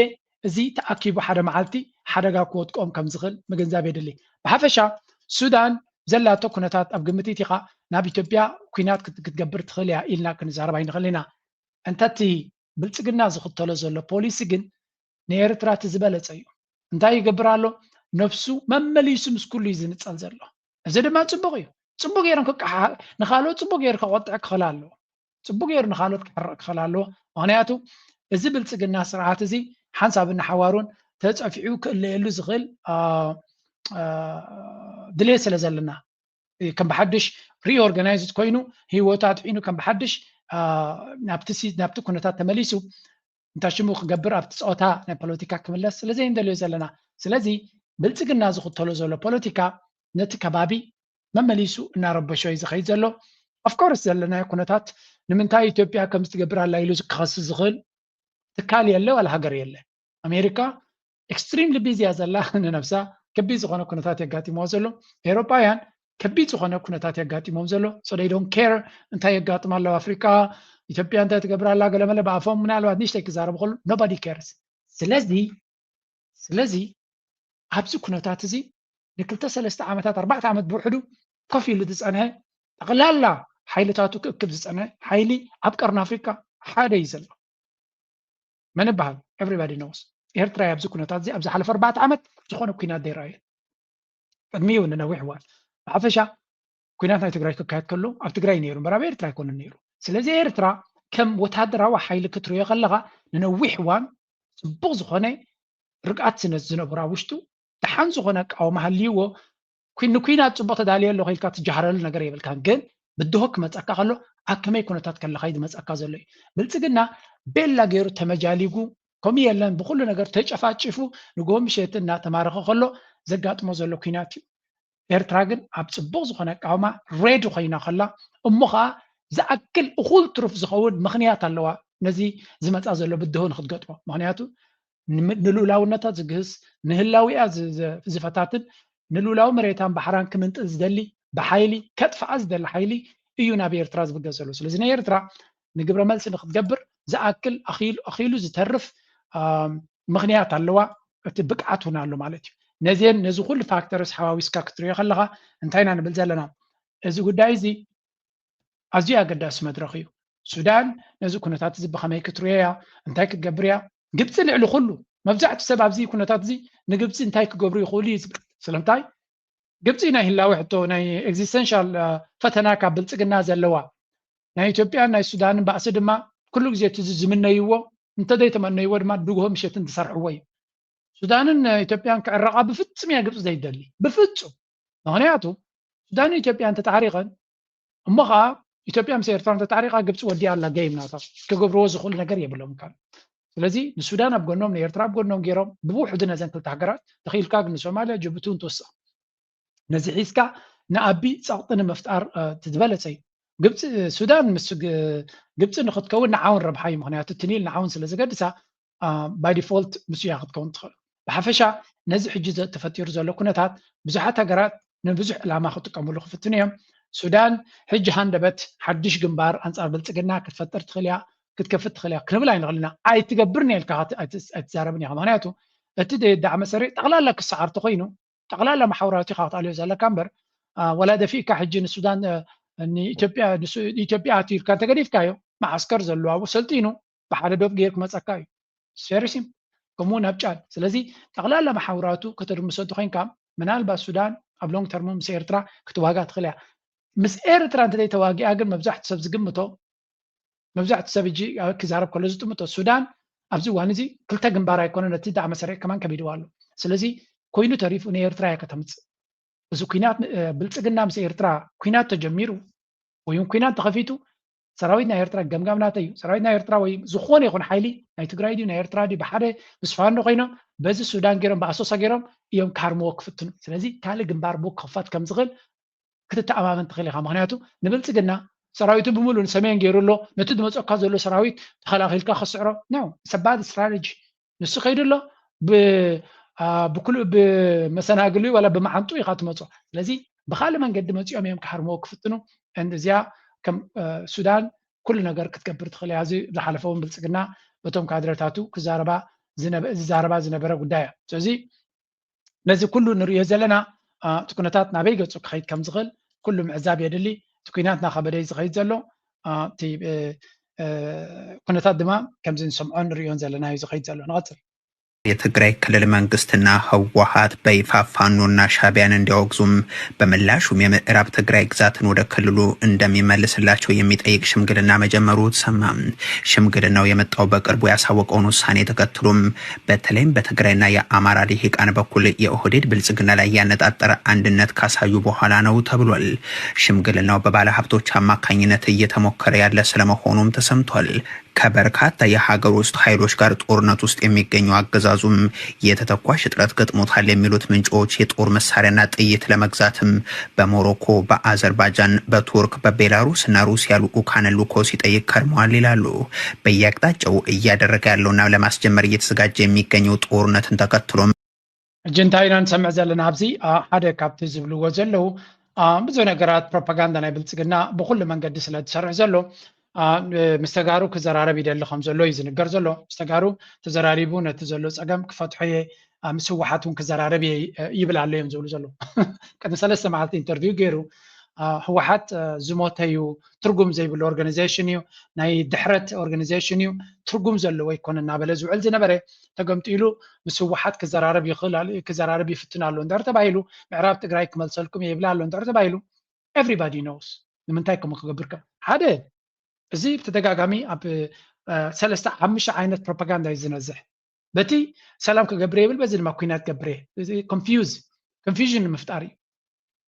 እዚ ተኣኪቡ ሓደ መዓልቲ ሓደጋ ክወድቆም ከም ዝኽእል ምግንዛብ የድሊ። ብሓፈሻ ሱዳን ዘላቶ ኩነታት ኣብ ግምት ኢኻ ናብ ኢትዮጵያ ኩናት ክትገብር ትኽእል እያ ኢልና ክንዛረብ ኣይንኽእል ኢና። እንተ እቲ ብልፅግና ዝኽተሎ ዘሎ ፖሊሲ ግን ንኤርትራ እቲ ዝበለፀ እዩ። እንታይ ይገብር ኣሎ? ነብሱ መመሊሱ ምስ ኩሉ እዩ ዝንፀል ዘሎ። እዚ ድማ ፅቡቅ እዩ። ፅቡቅ ገይሮም ንካልኦት ፅቡቅ ገይሩ ከቆጥዕ ክኽእል ኣለዎ። ፅቡቅ ገይሩ ንካልኦት ክሕርቕ ክኽእል ኣለዎ። ምክንያቱ እዚ ብልፅግና ስርዓት እዚ ሓንሳብ እናሓዋሩን ተፀፊዑ ክእለየሉ ዝኽእል ድሌት ስለ ዘለና ከም ብሓድሽ ሪኦርጋናይዝድ ኮይኑ ህይወቱ ኣጥዒኑ ከም ብሓድሽ ናብቲ ኩነታት ተመሊሱ እንታይ ሽሙ ክገብር ኣብቲ ፀወታ ናይ ፖለቲካ ክምለስ ስለ ዘይንደልዮ ዘለና። ስለዚ ብልፅግና ዝኽተሎ ዘሎ ፖለቲካ ነቲ ከባቢ መመሊሱ እናረበሾ እዩ ዝኸይድ ዘሎ። ኦፍኮርስ ዘለናዮ ኩነታት ንምንታይ ኢትዮጵያ ከምዚ ትገብር ኣላ ኢሉ ክኸስስ ዝኽእል ትካል የለ ዋላ ሃገር የለ። ኣሜሪካ ኤክስትሪምሊ ቢዚ እያ ዘላ፣ ንነብሳ ከቢድ ዝኾነ ኩነታት የጋጢምዋ ዘሎ። ኤውሮጳውያን ከቢድ ዝኾነ ኩነታት የጋጢሞም ዘሎ። So they don't care እንታይ የጋጥም ኣሎ ኣብ ኣፍሪቃ፣ ኢትዮጵያ እንታይ ትገብር ኣላ፣ ገለመለ ብኣፎም ምናልባት ንእሽተይ ክዛረቡ ከሉ nobody cares። ስለዚ ስለዚ ኣብዚ ኩነታት እዚ ንክልተ ሰለስተ ዓመታት ኣርባዕተ ዓመት ብውሕዱ ኮፍ ኢሉ ዝፀንሐ ጠቕላላ ሓይልታቱ ክእክብ ዝፀንሐ ሓይሊ ኣብ ቀርኒ ኣፍሪቃ ሓደ እዩ ዘሎ። መን ይበሃል? Everybody knows። ኤርትራ ኣብዚ ኩነታት እዚ ኣብ ዝሓለፈ ኣርባዕተ ዓመት ዝኾነ ኩናት ዘይረኣየ ቅድሚኡ ንነዊሕ እዋን ብሓፈሻ ኩናት ናይ ትግራይ ክካየድ ከሎ ኣብ ትግራይ ነይሩ እምበር ኣብ ኤርትራ ኣይኮነን ነይሩ። ስለዚ ኤርትራ ከም ወታደራዊ ሓይሊ ክትሪኦ ከለኻ ንነዊሕ እዋን ፅቡቕ ዝኾነ ርግኣት ዝነ- ዝነብራ ውሽጡ ደሓን ዝኾነ ኣቃውማ ሃልይዎ ኩ- ንኩናት ፅቡቕ ተዳልየ ኣለኹ ኢልካ ትጃሃረሉ ነገር የብልካን። ግን ብድሆ ክመፀካ ከሎ ኣብ ከመይ ኩነታት ከለኻ እዩ ዝመፀካ ዘሎ እዩ። ብልፅግና ቤላ ገይሩ ተመጃሊጉ ከምኡ የለን ብኩሉ ነገር ተጨፋጭፉ ንጎ ምሸት እናተማረኸ ከሎ ዘጋጥሞ ዘሎ ኩናት እዩ። ኤርትራ ግን ኣብ ፅቡቕ ዝኾነ ኣቃውማ ሬዲ ኮይና ከላ እሞ ከዓ ዝኣክል እኹል ትሩፍ ዝኸውን ምኽንያት ኣለዋ ነዚ ዝመፃ ዘሎ ብድሆ ንክትገጥሞ። ምክንያቱ ንልኡላውነታ ዝግህስ ንህላዊኣ ዝፈታትን ንልኡላዊ መሬታን ባሕራን ክምንጥል ዝደሊ ብሓይሊ ከጥፍኣ ዝደሊ ሓይሊ እዩ ናብ ኤርትራ ዝብገስ ዘሎ። ስለዚ ናይ ኤርትራ ንግብረ መልሲ ንክትገብር ዝኣክል ኣኺሉ ዝተርፍ ምኽንያት ኣለዋ፣ እቲ ብቅዓት እውን ኣሎ ማለት እዩ። ነዚን ነዚ ኩሉ ፋክተርስ ሓዋዊስካ ክትሪኦ ከለካ እንታይ ኢና ንብል ዘለና? እዚ ጉዳይ እዚ ኣዝዩ ኣገዳሲ መድረኽ እዩ። ሱዳን ነዚ ኩነታት እዚ ብኸመይ ክትሪኦ እያ? እንታይ ክትገብር እያ? ግብፂ ልዕሊ ኩሉ መብዛሕትኡ ሰብ ኣብዚ ኩነታት እዚ ንግብፂ እንታይ ክገብሩ ይኽእሉ እዩ ዝብል። ስለምንታይ? ግብፂ ናይ ህላወ ሕቶ ናይ ኤግዚስተንሻል ፈተና ካብ ብልፅግና ዘለዋ ናይ ኢትዮጵያን ናይ ሱዳንን ባእሲ ድማ ኩሉ ግዜ እቲ ዝምነይዎ እንተዘይተመነይዎ ድማ ድጉሆ ምሸትን ዝሰርሕዎ እዩ። ሱዳንን ኢትዮጵያን ክዕረቓ ብፍጹም እያ ግብፂ ዘይደሊ ብፍጹም። ምክንያቱ ሱዳንን ኢትዮጵያን ተጣሪቐን እሞ ከዓ ኢትዮጵያ ምስ ኤርትራ እንተጣሪቓ ግብፂ ወዲኣ ኣላ ገይም ናታ ክገብርዎ ዝኽእሉ ነገር የብሎም ካል ስለዚ ንሱዳን ኣብ ጎኖም ንኤርትራ ኣብ ጎኖም ገይሮም ብውሕዱ ነዘን ክልተ ሃገራት ተኽኢልካ ግን ንሶማልያ ጅቡቲ እውን ትወስኽ ነዚ ሒዝካ ንኣቢ ፀቕጢ ንምፍጣር እቲ ዝበለፀ እዩ። ግብፂ ሱዳን ምስ ግብፂ ንክትከውን ንዓውን ረብሓ እዩ። ምክንያቱ እቲ ኒል ንዓውን ስለ ዘገድሳ ባይ ዲፎልት ምስ እያ ክትከውን ትኽእል። ብሓፈሻ ነዚ ሕጂ ተፈጢሩ ዘሎ ኩነታት ብዙሓት ሃገራት ንብዙሕ ዕላማ ክጥቀምሉ ክፍትኑ እዮም። ሱዳን ሕጂ ሃንደበት ሓድሽ ግንባር ኣንፃር ብልፅግና ክትፈጥር ትኽእል እያ ክትከፍት ትኽእል እያ ክንብል ኣይንኽእል ኢና። ኣይትገብርን እያ ኢልካ ኣይትዛረብን ኢኻ። ምክንያቱ እቲ ዳዕመ ሰሪዕ ጠቕላላ ክሰዓር ተኮይኑ ጠቕላላ መሓውራቱ ኢኻ ክትኣልዮ ዘለካ እምበር ወላ ደፊእካ ሕጂ ንሱዳን ንኢትዮጵያ ኣትዩ ኢልካ እንተገዲፍካዮ መዓስከር ዘለዎ ኣብኡ ሰልጢኑ ብሓደ ዶብ ገይር ክመፀካ እዩ። ሴሪሲም ከምኡ ናብ ጫድ ስለዚ ጠቕላላ መሓውራቱ ከተድምሶ እንተኮይንካ ምናልባት ሱዳን ኣብ ሎንግ ተርሙ ምስ ኤርትራ ክትዋጋ ትኽእል እያ። ምስ ኤርትራ እንተዘይተዋጊኣ ግን መብዛሕትኡ ሰብ ዝግምቶ መብዛሕትኡ ሰብ ሕጂ ክዛረብ ከሎ ዝጥምቶ ሱዳን ኣብዚ እዋን እዚ ክልተ ግንባር ኣይኮነ ነቲ ዳዕመ ሰሪዕ ከማን ከቢድዋ ኣሎ። ስለዚ ኮይኑ ተሪፉ ንኤርትራ እያ ከተምፅእ። እዚ ኩናት ብልፅግና ምስ ኤርትራ ኩናት ተጀሚሩ ወይ እውን ኩናት ተኸፊቱ ሰራዊት ናይ ኤርትራ ገምጋም ናተይ እዩ። ሰራዊት ናይ ኤርትራ ወይ ዝኾነ ይኹን ሓይሊ ናይ ትግራይ ድዩ ናይ ኤርትራ ድዩ ብሓደ ምስ ፋኖ ኮይኖም በዚ ሱዳን ገይሮም ብኣሶሳ ገይሮም እዮም ክሃርምዎ ክፍትኑ። ስለዚ ካልእ ግንባር ቡ ክኽፈት ከም ዝኽእል ክትተኣማመን ትኽእል ኢኻ። ምክንያቱ ንብልፅግና ሰራዊቱ ብምሉእ ንሰሜን ገይሩ ኣሎ ነቲ ዝመፀካ ዘሎ ሰራዊት ተኸላኺልካ ክስዕሮ ነው ሰባድ ስትራቴጂ ንሱ ከይዱ ኣሎ ብመሰናግሉ ዋላ ብመዓንጡ ኢኻ ትመፆ። ስለዚ ብካልእ መንገዲ መፂኦም እዮም ክሃርምዎ ክፍትኑ። እዚኣ ከም ሱዳን ኩሉ ነገር ክትገብር ትኽእል እያ። እዚ ዝሓለፈ እውን ብልፅግና በቶም ካድረታቱ ክዛረባ ዝዛረባ ዝነበረ ጉዳይ እያ። ስለዚ ነዚ ኩሉ ንሪኦ ዘለና እቲ ኩነታት ናበይ ገፁ ክኸይድ ከም ዝኽእል ኩሉ ምዕዛብ የድሊ። እቲ ኩናት እናኸበደ እዩ ዝኸይድ ዘሎ። እቲ ኩነታት ድማ ከምዚ ንሰምዖን ንሪኦን ዘለና እዩ ዝኸይድ ዘሎ። ንቐፅል። የትግራይ ክልል መንግስትና ህወሓት በይፋ ፋኖና ሻቢያን እንዲያወግዙም በምላሹም የምዕራብ ትግራይ ግዛትን ወደ ክልሉ እንደሚመልስላቸው የሚጠይቅ ሽምግልና መጀመሩ ተሰማ። ሽምግልናው የመጣው በቅርቡ ያሳወቀውን ውሳኔ ተከትሎም በተለይም በትግራይና የአማራ ሊሂቃን በኩል የኦህዴድ ብልጽግና ላይ ያነጣጠረ አንድነት ካሳዩ በኋላ ነው ተብሏል። ሽምግልናው በባለ ሀብቶች አማካኝነት እየተሞከረ ያለ ስለመሆኑም ተሰምቷል። ከበርካታ የሀገር ውስጥ ኃይሎች ጋር ጦርነት ውስጥ የሚገኘው አገዛዙም የተተኳሽ እጥረት ገጥሞታል የሚሉት ምንጮች የጦር መሳሪያና ጥይት ለመግዛትም በሞሮኮ፣ በአዘርባጃን፣ በቱርክ፣ በቤላሩስ እና ሩሲያ ልዑካን ልኮ ሲጠይቅ ከርመዋል ይላሉ። በየአቅጣጫው እያደረገ ያለውና ለማስጀመር እየተዘጋጀ የሚገኘው ጦርነትን ተከትሎም ሕጂ እንታይ ኢና ንሰምዕ ዘለና ኣብዚ ሓደ ካብቲ ዝብልዎ ዘለዉ ብዙ ነገራት ፕሮፓጋንዳ ናይ ብልጽግና ብኩሉ መንገዲ ስለ ዝሰርሕ ዘሎ ምስ ተጋሩ ክዘራረብ ይደሊ ከም ዘሎ እዩ ዝንገር ዘሎ። ምስ ተጋሩ ተዘራሪቡ ነቲ ዘሎ ጸገም ክፈትሖ እየ፣ ምስ ህወሓት እውን ክዘራረብ እየ ይብል ኣሎ እዮም ዝብሉ ዘለዉ። ቅድሚ ሰለስተ መዓልቲ ኢንተርቪው ገይሩ ህወሓት ዝሞተ እዩ፣ ትርጉም ዘይብሉ ኦርጋናይዜሽን እዩ፣ ናይ ድሕረት ኦርጋናይዜሽን እዩ፣ ትርጉም ዘለዎ ኣይኮነ እናበለ ዝውዕል ዝነበረ ተገምጢሉ ምስ ህወሓት ክዘራረብ ይኽእል ክዘራረብ ይፍትን ኣሎ እንድሕር ተባሂሉ ምዕራብ ትግራይ ክመልሰልኩም እየ ይብል ኣሎ እንድሕር ተባሂሉ everybody knows ንምንታይ ከምኡ ክገብር ከም ሓደ እዚ ብተደጋጋሚ ኣብ ሰለስተ ሓሙሽተ ዓይነት ፕሮፓጋንዳ እዩ ዝነዝሕ። በቲ ሰላም ክገብር ይብል በዚ ድማ ኩናት ገብር እየ። እዚ confuse confusion ንምፍጣር እዩ።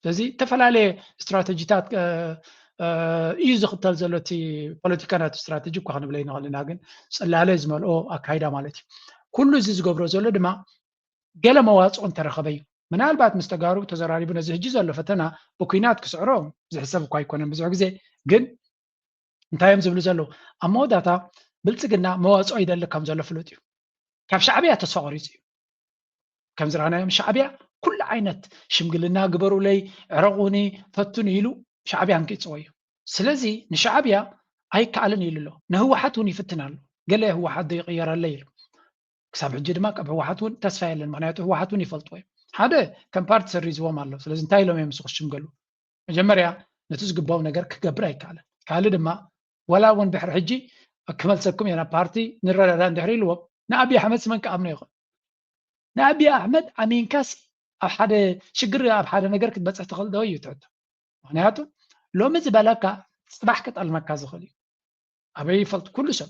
ስለዚ ዝተፈላለየ ስትራተጂታት እዩ ዝኽተል ዘሎ እቲ ፖለቲካ ናቱ ስትራተጂ እኳ ክንብለ ይንኽእል ኢና፣ ግን ጽላለ ዝመልኦ ኣካይዳ ማለት እዩ። ኩሉ እዚ ዝገብሮ ዘሎ ድማ ገለ መዋፅኦ እንተረኸበ እዩ። ምናልባት ምስ ተጋሩ ተዘራሪቡ ነዚ ሕጂ ዘሎ ፈተና ብኩናት ክስዕሮ ዝሕሰብ እኳ ኣይኮነን ብዙሕ ግዜ፣ ግን እንታይ እዮም ዝብሉ ዘለዉ? ኣብ መወዳእታ ብልፅግና መዋፅኦ ይደሊ ከም ዘሎ ፍሉጥ እዩ። ካብ ሻዕብያ ተስፋ ቆሪፁ እዩ። ከም ዝረኣናዮም ሻዕብያ ኩሉ ዓይነት ሽምግልና ግበሩለይ፣ ዕረቑኒ፣ ፈትኑ ኢሉ ሻዕብያ እንክይፅዎ እዩ። ስለዚ ንሻዕብያ ኣይከኣልን ኢሉ ኣሎ። ንህወሓት እውን ይፍትን ኣሎ። ገለ ህወሓት ዶ ይቕየረለይ ኢሉ ክሳብ ሕጂ ድማ ካብ ህወሓት እውን ተስፋ የለን። ምክንያቱ ህወሓት እውን ይፈልጥዎ እዮም። ሓደ ከም ፓርቲ ሰሪዝዎም ኣሎ። ስለዚ እንታይ ኢሎም እዮም ምስ ክሽምገሉ? መጀመርያ ነቲ ዝግባው ነገር ክገብር ኣይከኣለን። ካልእ ድማ ዋላ እውን ድሕሪ ሕጂ ክመልሰኩም እየ ናብ ፓርቲ ንረዳዳ እንድሕሪ ኢልዎም ንኣብይ ኣሕመድ ስመን ክኣምኖ ይኽእል። ንኣብይ ኣሕመድ ኣሚንካሲ ኣብ ሓደ ሽግር ኣብ ሓደ ነገር ክትበፅሕ ትኽእል ዶ እዩ ትሕቶ። ምክንያቱ ሎሚ ዝበለካ ፅባሕ ክጠልመካ ዝኽእል እዩ። ኣበይ ይፈልጥ ኩሉ ሰብ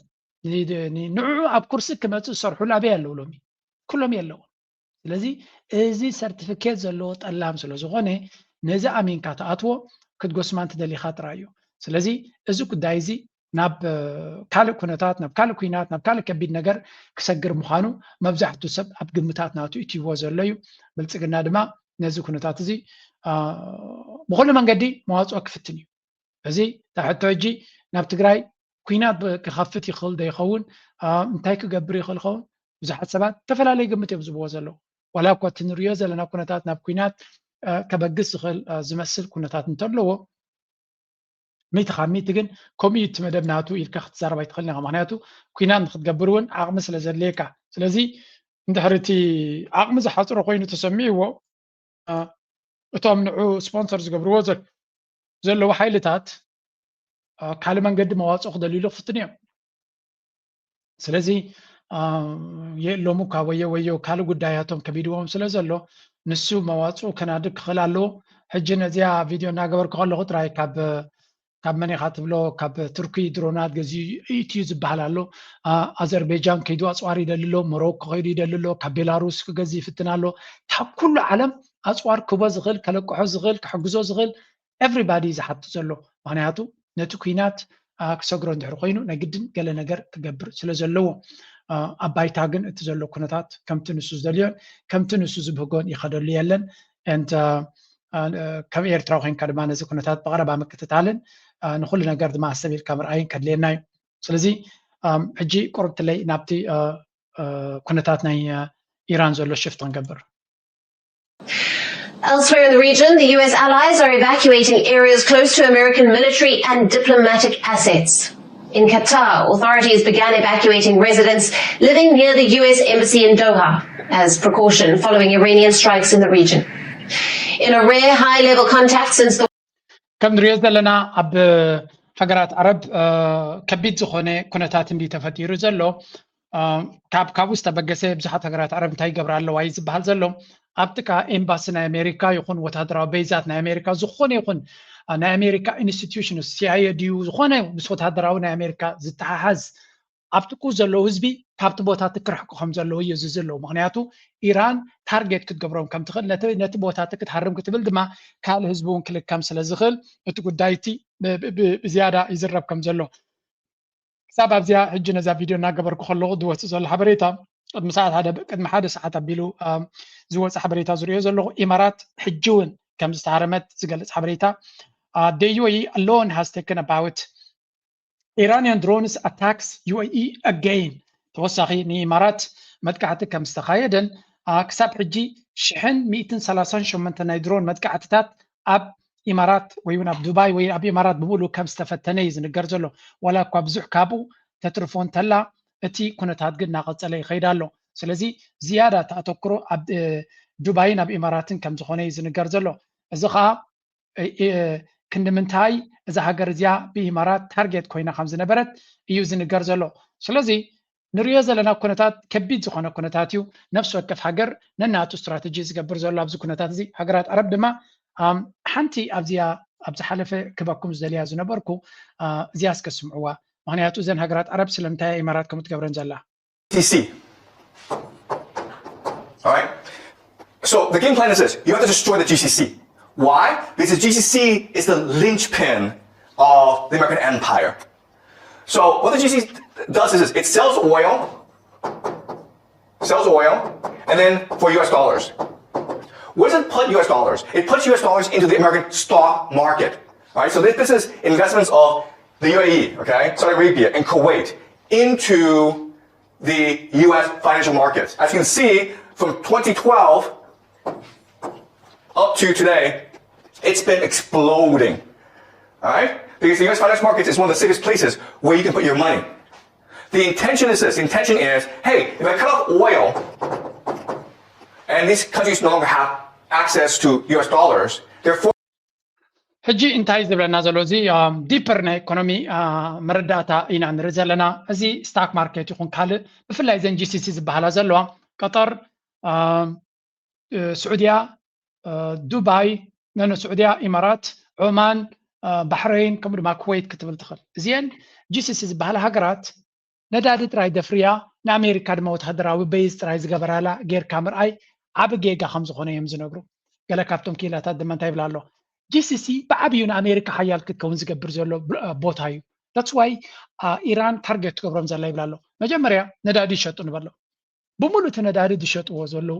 ንዕኡ ኣብ ኩርሲ ክመፅእ ዝሰርሑሉ ኣበይ ኣለዉ ሎሚ? ኩሎም የለውን። ስለዚ እዚ ሰርቲፊኬት ዘለዎ ጠላም ስለ ዝኾነ ነዚ ኣሚንካ ትኣትዎ ክትጎስማ እንትደሊኻ ጥራይ እዩ። ስለዚ እዚ ጉዳይ እዚ ናብ ካልእ ኩነታት ናብ ካልእ ኩናት ናብ ካልእ ከቢድ ነገር ክሰግር ምዃኑ መብዛሕቱ ሰብ ኣብ ግምታት ናቱ እትይዎ ዘሎ እዩ። ብልፅግና ድማ ነዚ ኩነታት እዚ ብኩሉ መንገዲ መዋፅኦ ክፍትን እዩ። እዚ ሕቶ ሕጂ ናብ ትግራይ ኩናት ክኸፍት ይኽእል ዶ ይኸውን? እንታይ ክገብር ይኽእል ይኸውን? ብዙሓት ሰባት ዝተፈላለዩ ግምት እዮም ዝብዎ ዘለዉ። ዋላ እኳ እቲ ንሪኦ ዘለና ኩነታት ናብ ኩናት ከበግስ ዝኽእል ዝመስል ኩነታት እንተለዎ ሚእቲ ካብ ሚእቲ ግን ከምኡ እዩ እቲ መደብ ናቱ ኢልካ ክትዛረብ ኣይትኽእልን ኢኻ። ምክንያቱ ኩናት ንክትገብር እውን ዓቕሚ ስለ ዘድልየካ። ስለዚ እንድሕር እቲ ዓቕሚ ዝሓፅሮ ኮይኑ ተሰሚዕዎ እቶም ንዑ ስፖንሰር ዝገብርዎ ዘለዉ ሓይልታት ካልእ መንገዲ መዋፅኦ ክደልዩሉ ክፍትን እዮም። ስለዚ የእሎም እኳ ወዮ ወዮ ካልእ ጉዳያቶም ከቢድዎም ስለ ዘሎ ንሱ መዋፅኡ ከናድግ ክኽእል ኣለዎ። ሕጂ ነዚኣ ቪድዮ እናገበርኩ ከለኹ ጥራይ ካብ ካብ መን ኢኻ ትብሎ ካብ ቱርኪ ድሮናት ገዚኡ ኢትዩ ዝበሃል ኣሎ። ኣዘርቤጃን ከይዱ ኣፅዋር ይደሊ ኣሎ፣ ሞሮኮ ከይዱ ይደሊ ኣሎ፣ ካብ ቤላሩስ ክገዝእ ይፍትን ኣሎ። ካብ ኩሉ ዓለም ኣፅዋር ክቦ ዝኽእል ከለቅሖ ዝኽእል ክሕግዞ ዝኽእል ኤቭሪባዲ ዝሓቱ ዘሎ። ምክንያቱ ነቲ ኩናት ክሰግሮ እንድሕር ኮይኑ ናይ ግድን ገለ ነገር ክገብር ስለ ዘለዎ ኣብ ባይታ ግን እቲ ዘሎ ኩነታት ከምቲ ንሱ ዝደልዮን ከምቲ ንሱ ዝብህጎን ይኸደሉ የለን። And ከም ኤርትራዊ ኮይንካ ድማ ነዚ ኩነታት ብቐረባ ምክትታልን ንኩሉ ነገር ድማ ኣሰቢልካ ምርኣይን ከድልየና እዩ። ስለዚ ሕጂ ቁርብትለይ ናብቲ ኩነታት ናይ ኢራን ዘሎ ሽፍት ክንገብር። Elsewhere in the region, the U S allies are evacuating areas close to American military and diplomatic assets. In Qatar, authorities began evacuating residents living near the U S embassy in Doha as precaution following Iranian strikes in the region. In a rare high-level contact since the ከም ንሪኦ ዘለና ኣብ ሃገራት ዓረብ ከቢድ ዝኾነ ኩነታት እንዲ ተፈጢሩ ዘሎ ካብ ካብኡ ዝተበገሰ ብዙሓት ሃገራት ዓረብ እንታይ ይገብራ ኣለዋ እዩ ዝበሃል ዘሎ። ኣብቲ ከዓ ኤምባሲ ናይ ኣሜሪካ ይኹን ወታደራዊ ቤዛት ናይ ኣሜሪካ ዝኾነ ይኹን ናይ ኣሜሪካ ኢንስቲትዩሽን ሲኣይኤ ድዩ ዝኾነ ምስ ወታደራዊ ናይ ኣሜሪካ ዝተሓሓዝ ኣብቲ ኩ ዘለዉ ህዝቢ ካብቲ ቦታ እቲ ክርሕቁ ከም ዘለዉ እዩ እዚ ዘለዉ። ምክንያቱ ኢራን ታርጌት ክትገብሮም ከም ትኽእል ነቲ ቦታቲ ክትሃርም ክትብል ድማ ካልእ ህዝቢ እውን ክልከም ስለ ዝኽእል እቲ ጉዳይ እቲ ብዝያዳ ይዝረብ ከም ዘሎ ክሳብ ኣብዚኣ ሕጂ ነዛ ቪድዮ እናገበርኩ ከለኹ ዝወፅእ ዘሎ ሓበሬታ ቅድሚ ሰዓት ሓደ ቅድሚ ሓደ ሰዓት ኣቢሉ ዝወፅእ ሓበሬታ ዝሪኦ ዘለኹ ኢማራት ሕጂ እውን ከም ዝተሃረመት ዝገልፅ ሓበሬታ the U A E alone has taken about Iranian drones attacks U A E again ተወሳኺ ንኢማራት መጥቃዕቲ ከም ዝተኻየደን ክሳብ ሕጂ ሽሕን ሚእትን ሰላሳን ሸሞንተ ናይ ድሮን መጥቃዕትታት ኣብ ኢማራት ወይ እውን ኣብ ዱባይ ወይ ኣብ ኢማራት ብምሉእ ከም ዝተፈተነ እዩ ዝንገር ዘሎ። ዋላ እኳ ብዙሕ ካብኡ ተትርፎ እንተላ እቲ ኩነታት ግን እናቐፀለ ይኸይድ ኣሎ። ስለዚ ዝያዳ ተኣተክሮ ኣብ ዱባይን ኣብ ኢማራትን ከም ዝኾነ እዩ ዝንገር ዘሎ። እዚ ከዓ ክንዲ ምንታይ እዛ ሃገር እዚኣ ብኢማራት ታርጌት ኮይና ከም ዝነበረት እዩ ዝንገር ዘሎ። ስለዚ ንሪኦ ዘለና ኩነታት ከቢድ ዝኾነ ኩነታት እዩ። ነፍሲ ወከፍ ሃገር ነናቱ ስትራተጂ ዝገብር ዘሎ ኣብዚ ኩነታት እዚ። ሃገራት ዓረብ ድማ ሓንቲ ኣብዚኣ ኣብ ዝሓለፈ ክበኩም ዝደልያ ዝነበርኩ እዚኣ እስከ ስምዕዋ። ምክንያቱ እዘን ሃገራት ዓረብ ስለምንታይ ኢማራት ከምኡ ትገብረን ዘላ G C C. All right. So the game plan is this: you have to destroy the G C C. Why? Because the G C C is the linchpin of the American empire. So what the G C C does is this: it sells oil, sells oil, and then for U S dollars. Where does it put U S dollars? It puts U S dollars into the American stock market. All right. So this, this is investments of the U A E, okay, Saudi Arabia, and Kuwait into the U S financial markets. As you can see, from twenty twelve up to today, it's been exploding. All right? Because the U S financial markets is one of the safest places where you can put your money. The intention is this. The intention is, hey, if I cut off oil and these countries no longer have access to U S dollars, they're ሕጂ እንታይ ዝብለና ዘሎ እዚ ዲፐር ናይ ኢኮኖሚ መረዳእታ ኢና ንርኢ ዘለና። እዚ ስታክ ማርኬት ይኹን ካልእ ብፍላይ ዘን ጂሲሲ ዝበሃላ ዘለዋ ቀጠር፣ ስዑድያ፣ ዱባይ፣ ነነ ስዑድያ፣ ኢማራት፣ ዖማን፣ ባሕረይን ከምኡ ድማ ኩወይት ክትብል ትኽእል። እዚአን ጂሲሲ ዝበሃላ ሃገራት ነዳዲ ጥራይ ደፍርያ ንኣሜሪካ ድማ ወታደራዊ በይዝ ጥራይ ዝገበራላ ጌርካ ምርኣይ ዓቢ ጌጋ ከም ዝኾነ እዮም ዝነግሩ። ገለ ካብቶም ክኢላታት ድማ እንታይ ይብላ ኣሎ? ጂሲሲ ብዓብዩ ንኣሜሪካ ሓያል ክትከውን ዝገብር ዘሎ ቦታ እዩ። That's why ኢራን ታርጌት ትገብሮም ዘላ ይብላ ኣሎ። መጀመርያ ነዳዲ ይሸጡ ንበሎ። ብምሉእ እቲ ነዳዲ ዝሸጥዎ ዘለዉ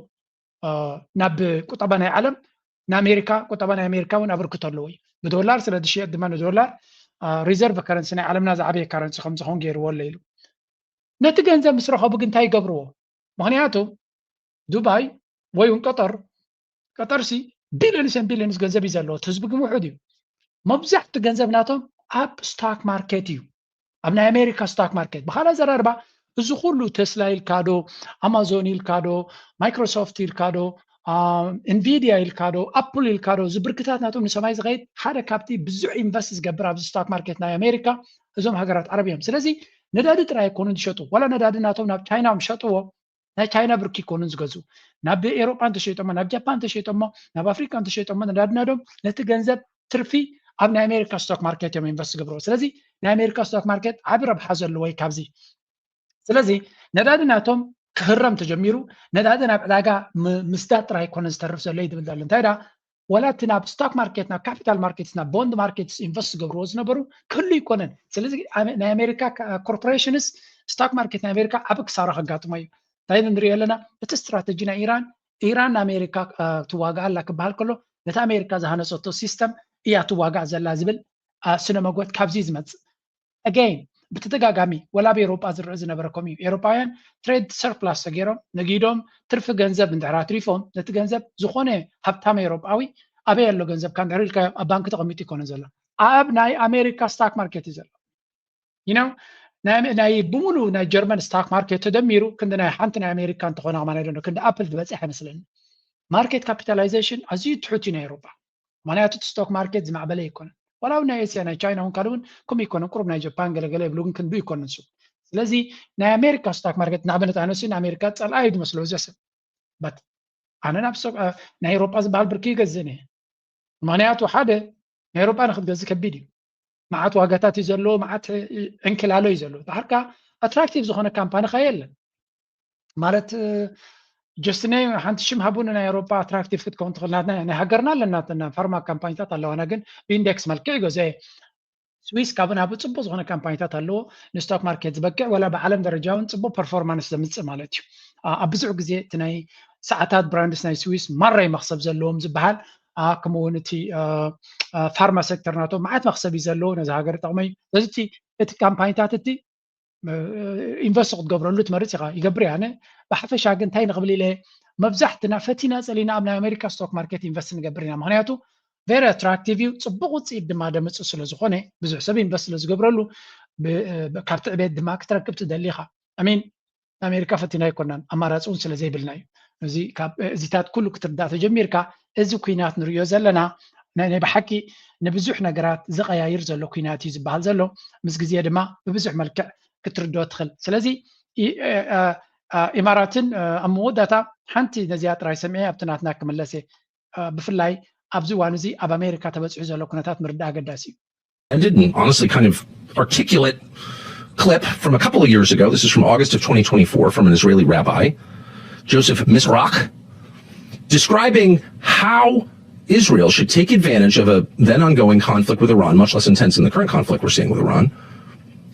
ናብ ቁጠባ ናይ ዓለም ንኣሜሪካ ቁጠባ ናይ ኣሜሪካ እውን ኣበርክቶ ኣለዎ እዩ። ብዶላር ስለ ዝሽየጥ ድማ ንዶላር ሪዘርቭ ከረንሲ ናይ ዓለምና ዝዓበየ ከረንሲ ከም ዝኸውን ገይርዎ ኣሎ ኢሉ። ነቲ ገንዘብ ምስ ረኸቡ ግን እንታይ ይገብርዎ? ምክንያቱ ዱባይ ወይ እውን ቀጠር ቀጠርሲ ቢልዮንስ ን ቢልዮንስ ገንዘብ እዩ ዘለዎ። እቲ ህዝቢ ግን ውሑድ እዩ። መብዛሕቱ ገንዘብ ናቶም ኣብ ስታክ ማርኬት እዩ፣ ኣብ ናይ ኣሜሪካ ስታክ ማርኬት። ብካልእ ኣዘራርባ እዚ ኩሉ ቴስላ ኢልካ ዶ፣ ኣማዞን ኢልካ ዶ፣ ማይክሮሶፍት ኢልካ ዶ፣ ኢንቪድያ ኢልካ ዶ፣ ኣፕል ኢልካ ዶ፣ እዚ ብርክታት ናቶም ንሰማይ ዝኸይድ ሓደ ካብቲ ብዙሕ ኢንቨስት ዝገብር ኣብዚ ስታክ ማርኬት ናይ ኣሜሪካ እዞም ሃገራት ዓረብ እዮም። ስለዚ ነዳዲ ጥራይ ኣይኮኑን ዝሸጡ፣ ዋላ ነዳዲ ናቶም ናብ ቻይና እዮም ዝሸጥዎ፣ ናይ ቻይና ብርኪ ኣይኮኑን ዝገዝኡ። ናብ ኤሮጳ እንተሸይጦሞ፣ ናብ ጃፓን እንተሸይጦሞ፣ ናብ ኣፍሪቃ እንተሸይጦሞ ነዳዲ ናዶም ነቲ ገንዘብ ትርፊ ኣብ ናይ ኣሜሪካ ስቶክ ማርኬት እዮም ኢንቨስት ዝገብርዎ። ስለዚ ናይ ኣሜሪካ ስቶክ ማርኬት ዓቢ ረብሓ ዘለዎ እዩ ካብዚ። ስለዚ ነዳዲ ናቶም ክህረም ተጀሚሩ፣ ነዳዲ ናብ ዕዳጋ ምስዳድ ጥራይ ኣይኮነን ዝተርፍ ዘሎ እዩ ዝብል ዘሎ። እንታይ ደኣ ዋላ እቲ ናብ ስቶክ ማርኬት፣ ናብ ካፒታል ማርኬትስ፣ ናብ ቦንድ ማርኬትስ ኢንቨስት ዝገብርዎ ዝነበሩ ክህሉ ኣይኮነን። ስለዚ ናይ ኣሜሪካ ኮርፖሬሽንስ ስቶክ ማርኬት ናይ ኣሜሪካ ዓቢ ክሳራ ከጋጥሞ እዩ። እንታይ ንሪኦ ኣለና? እቲ ስትራተጂ ናይ ኢራን፣ ኢራን ንኣሜሪካ ትዋጋእ ኣላ ክበሃል ከሎ ነቲ ኣሜሪካ ዝሃነፀቶ ሲስተም እያ ትዋጋእ ዘላ ዝብል ስነ መጎት ካብዚ ዝመፅእ። ኣገይን ብተደጋጋሚ ወላ ኣብ ኤሮጳ ዝርአ ዝነበረ ከምኡ እዩ። ኤሮጳውያን ትሬድ ሰርፕላስ ተገይሮም ነጊዶም ትርፊ ገንዘብ እንድሕር ኣትሪፎም ነቲ ገንዘብ ዝኾነ ሃብታም ኤሮጳዊ ኣበይ ኣሎ ገንዘብካ እንድሕር ኢልካዮ ኣብ ባንኪ ተቐሚጡ ኣይኮነን ዘሎ፣ ኣብ ናይ ኣሜሪካ ስታክ ማርኬት እዩ ዘሎ። you know ናይ ናይ ብሙሉ ናይ ጀርመን ስታክ ማርኬት ተደሚሩ ክንዲ ናይ ሓንቲ ናይ ኣሜሪካ እንተኾነ ከማን ኣይደነ ክንዲ ኣፕል ዝበፅሕ ኣይመስለኒ። ማርኬት ካፒታላይዜሽን ኣዝዩ ትሑት እዩ ናይ ኤሮፓ። ምክንያቱ እቲ ስቶክ ማርኬት ዝማዕበለ ኣይኮነን። ዋላ እውን ናይ ኤስያ ናይ ቻይና እውን ካልእ እውን ከምኡ ኣይኮነን። ቁሩብ ናይ ጃፓን ገለገለ ይብሉ ግን ክንዱ ኣይኮነን ንሱ። ስለዚ ናይ ኣሜሪካ ስታክ ማርኬት ንኣብነት ኣነሲ ንኣሜሪካ ፀላኢ እዩ ዝመስሎ እዚ ሰብ። በት ኣነ ናብ ስቶክ ናይ ኤሮፓ ዝበሃል ብርኪ ይገዝእን እየ። ምክንያቱ ሓደ ናይ ኤሮፓ ንክትገዝእ ከቢድ እዩ። መዓት ዋጋታት እዩ ዘለዎ፣ መዓት ዕንክላሎ እዩ ዘለዎ። ድሓርካ ኣትራክቲቭ ዝኾነ ካምፓኒ ከ የለን ማለት ጀስት ናይ ሓንቲ ሽም ሃቡን ናይ ኤሮፓ ኣትራክቲቭ ክትከውን ትኽእል ናትና ናይ ሃገርና ኣለና ና ፋርማ ካምፓኒታት ኣለዋና ግን ብኢንዴክስ መልክዕ ይገዘ ስዊስ ካብ ናቡ ፅቡቅ ዝኾነ ካምፓኒታት ኣለዎ። ንስቶክ ማርኬት ዝበቅዕ ወላ ብዓለም ደረጃ እውን ፅቡቅ ፐርፎርማንስ ዘምፅእ ማለት እዩ። ኣብ ብዙሕ ግዜ እቲ ናይ ሰዓታት ብራንድስ ናይ ስዊስ ማራይ መክሰብ ዘለዎም ዝበሃል ከምኡ እውን እቲ ፋርማ ሴክተር ናቶም መዓት መክሰብ እዩ ዘለዎ ነዚ ሃገር ጠቕመ እዩ። ስለዚ እቲ ካምፓኒታት እቲ ኢንቨስት ክትገብረሉ ትመርፅ ኢኻ ይገብር እየ ኣነ። ብሓፈሻ ግን እንታይ ንኽብል ኢለ መብዛሕትና ፈቲና ፀሊና ኣብ ናይ ኣሜሪካ ስቶክ ማርኬት ኢንቨስት ንገብር ኢና። ምክንያቱ ቨሪ ኣትራክቲቭ እዩ፣ ፅቡቅ ውፅኢት ድማ ደምፅእ ስለዝኾነ ብዙሕ ሰብ ኢንቨስት ስለዝገብረሉ ካብቲ ዕቤት ድማ ክትረክብ ትደሊ ኢኻ። ኣሜን ኣሜሪካ ፈቲና ኣይኮናን ኣማራፂ እውን ስለዘይብልና እዩ። እዚታት ኩሉ ክትርዳእ ተጀሚርካ እዚ ኩናት ንሪዮ ዘለና ናይ ብሓቂ ንብዙሕ ነገራት ዝቀያይር ዘሎ ኩናት እዩ ዝበሃል ዘሎ። ምስ ግዜ ድማ ብብዙሕ መልክዕ ክትርድኦ ትኽእል። ስለዚ ኢማራትን ኣብ መወዳእታ ሓንቲ ነዚኣ ጥራይ ሰሚዐ ኣብቲ ናትና ክምለስ እየ። ብፍላይ ኣብዚ እዋን እዚ ኣብ ኣሜሪካ ተበፂሑ ዘሎ ኩነታት ምርዳእ ኣገዳሲ እዩ። ended and honestly kind of articulate clip from a couple of years ago. This is from August of twenty twenty-four from an Israeli rabbi Joseph Mizrak, describing how Israel should take advantage of a then ongoing conflict with Iran, much less intense than the current conflict we're seeing with Iran,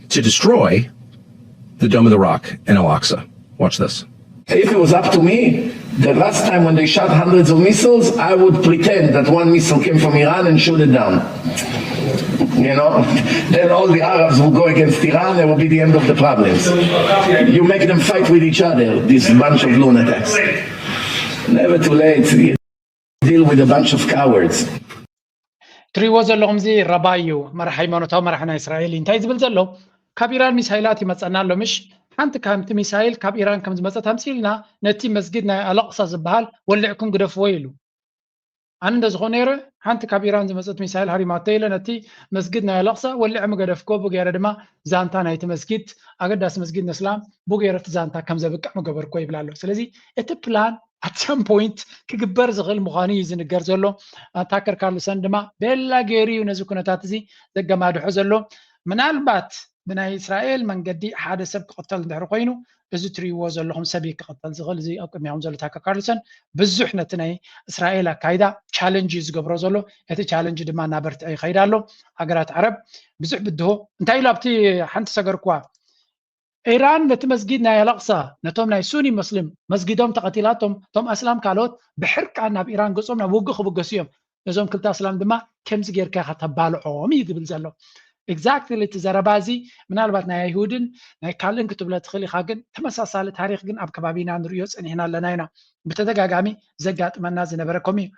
to destroy the Dome of the Rock and Al Aqsa. Watch this. If it was up to me, the last time when they shot hundreds of missiles, I would pretend that one missile came from Iran and shoot it down. You know, then all the Arabs will go against Iran. It will be the end of the problems. You make them fight with each other, this bunch of lunatics. Never too late. Deal with a bunch of cowards. ትሪዎ ዘለኹም እዚ ረባይ እዩ፣ መራሕ ሃይማኖታዊ መራሕ ናይ እስራኤል እዩ። እንታይ ዝብል ዘሎ ካብ ኢራን ሚሳይላት ይመፀና ኣሎ ምሽ ሓንቲ ካብቲ ሚሳይል ካብ ኢራን ከም ዝመፀት ኣምፂልና ነቲ መስጊድ ናይ ኣለቕሳ ዝበሃል ወልዕኩም ግደፍዎ ኢሉ። ኣነ እንደ ዝኾነ ነይረ ሓንቲ ካብ ኢራን ዝመፀት ሚሳይል ሃሪማቶ ኢለ ነቲ መስጊድ ናይ ኣለቕሳ ወልዐ ምገደፍኮ ብገይረ ድማ ዛንታ ናይቲ መስጊድ ኣገዳሲ መስጊድ ንእስላም ብገይረ እቲ ዛንታ ከም ዘብቅዕ ምገበርኮ ይብል ኣሎ። ስለዚ እቲ ፕላን at some point ክግበር ዝኽእል ምዃኑ እዩ ዝንገር ዘሎ። ታከር ካርልሰን ድማ ቤላ ገይሩ እዩ ነዚ ኩነታት እዚ ዘገማድሖ ዘሎ። ምናልባት ብናይ እስራኤል መንገዲ ሓደ ሰብ ክቕተል እንድሕር ኮይኑ እዚ ትሪእዎ ዘለኹም ሰብ እዩ ክቕተል ዝኽእል። እዚ ኣብ ቅድሚኹም ዘሎ ታከር ካርልሰን ብዙሕ ነቲ ናይ እስራኤል ኣካይዳ ቻለንጅ እዩ ዝገብሮ ዘሎ። እቲ ቻለንጅ ድማ እናበርትዐ ይኸይድ ኣሎ። ሃገራት ዓረብ ብዙሕ ብድሆ እንታይ ኢሉ ኣብቲ ሓንቲ ሰገርኩዋ ኢራን ነቲ መስጊድ ናይ ኣላቕሳ ነቶም ናይ ሱኒ ሙስሊም መስጊዶም ተቐቲላቶም እቶም ኣስላም ካልኦት ብሕርቃን ናብ ኢራን ገጾም ናብ ውግእ ክብገሱ እዮም። ነዞም ክልተ ኣስላም ድማ ከምዚ ጌርካ ኢኻ ተባልዖም እዩ ዝብል ዘሎ። ኤግዛክትሊ እቲ ዘረባ እዚ ምናልባት ናይ ኣይሁድን ናይ ካልእን ክትብሎ ትኽእል ኢኻ፣ ግን ተመሳሳሊ ታሪክ ግን ኣብ ከባቢና ንርእዮ ጸኒሕና ኣለና ኢና። ብተደጋጋሚ ዘጋጥመና ዝነበረ ከምኡ እዩ።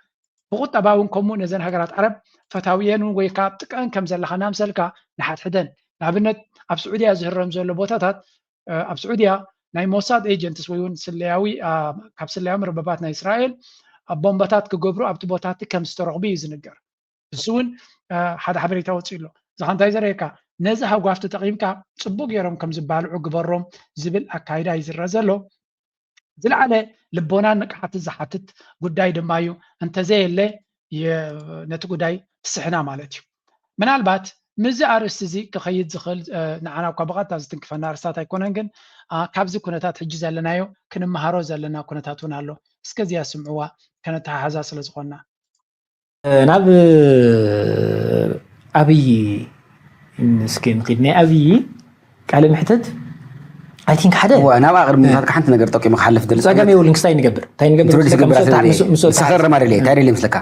ብቁጠባ እውን ከምኡ ነዘን ሃገራት ዓረብ ፈታዊየን እውን ወይ ከዓ ኣብ ጥቃን ከም ዘለኻ ናምሰልካ ንሓድሕደን ንኣብነት ኣብ ስዑድያ ዝህረም ዘሎ ቦታታት ኣብ ስዑድያ ናይ ሞሳድ ኤጀንትስ ወይ እውን ስለያዊ ካብ ስለያዊ መርበባት ናይ እስራኤል ቦምባታት ክገብሩ ኣብቲ ቦታቲ ከም ዝተረኽቡ እዩ ዝንገር። እሱ እውን ሓደ ሓበሬታ ወፂኡ ኣሎ። እዚ እንታይ ዘርእየካ ነዚ ሃጓፍ ተጠቂምካ ፅቡቅ ገይሮም ከም ዝባልዑ ግበሮም ዝብል ኣካይዳ ይዝረ ዘሎ። ዝለዓለ ልቦናን ንቅሓትን ዝሓትት ጉዳይ ድማ እዩ። እንተዘየለ ነቲ ጉዳይ ትስሕና ማለት እዩ። ምናልባት ምዚ ኣርእስቲ እዚ ክኸይድ ዝኽእል ንዓና እኳ ብቐጥታ ዝትንክፈና ኣርስታት ኣይኮነን፣ ግን ካብዚ ኩነታት ሕጂ ዘለናዮ ክንመሃሮ ዘለና ኩነታት እውን ኣሎ። እስከ እዚኣ ስምዕዋ ከነተሓሓዛ ስለ ዝኾንና። ናብ ኣብይ እስኪ ንኺድ ናይ ኣብይ ቃለ ምሕተት ኣይ ቲንክ ሓደ እዋ ናብኣ ቅድሚ ምኻድካ ሓንቲ ነገር ጠቂሙ ክሓልፍ ደሊ ጸገም የብሉን። ክስታይ ንገብር እንታይ ንገብር ኢንትሮዲስ ምስለካ? ገብር ምስለካ? ኣትበለለይ። ምስወ- ምስወ- እንታይ ደልየ ምስለካ? ምስወ- እንታይ ደልየ ምስለካ?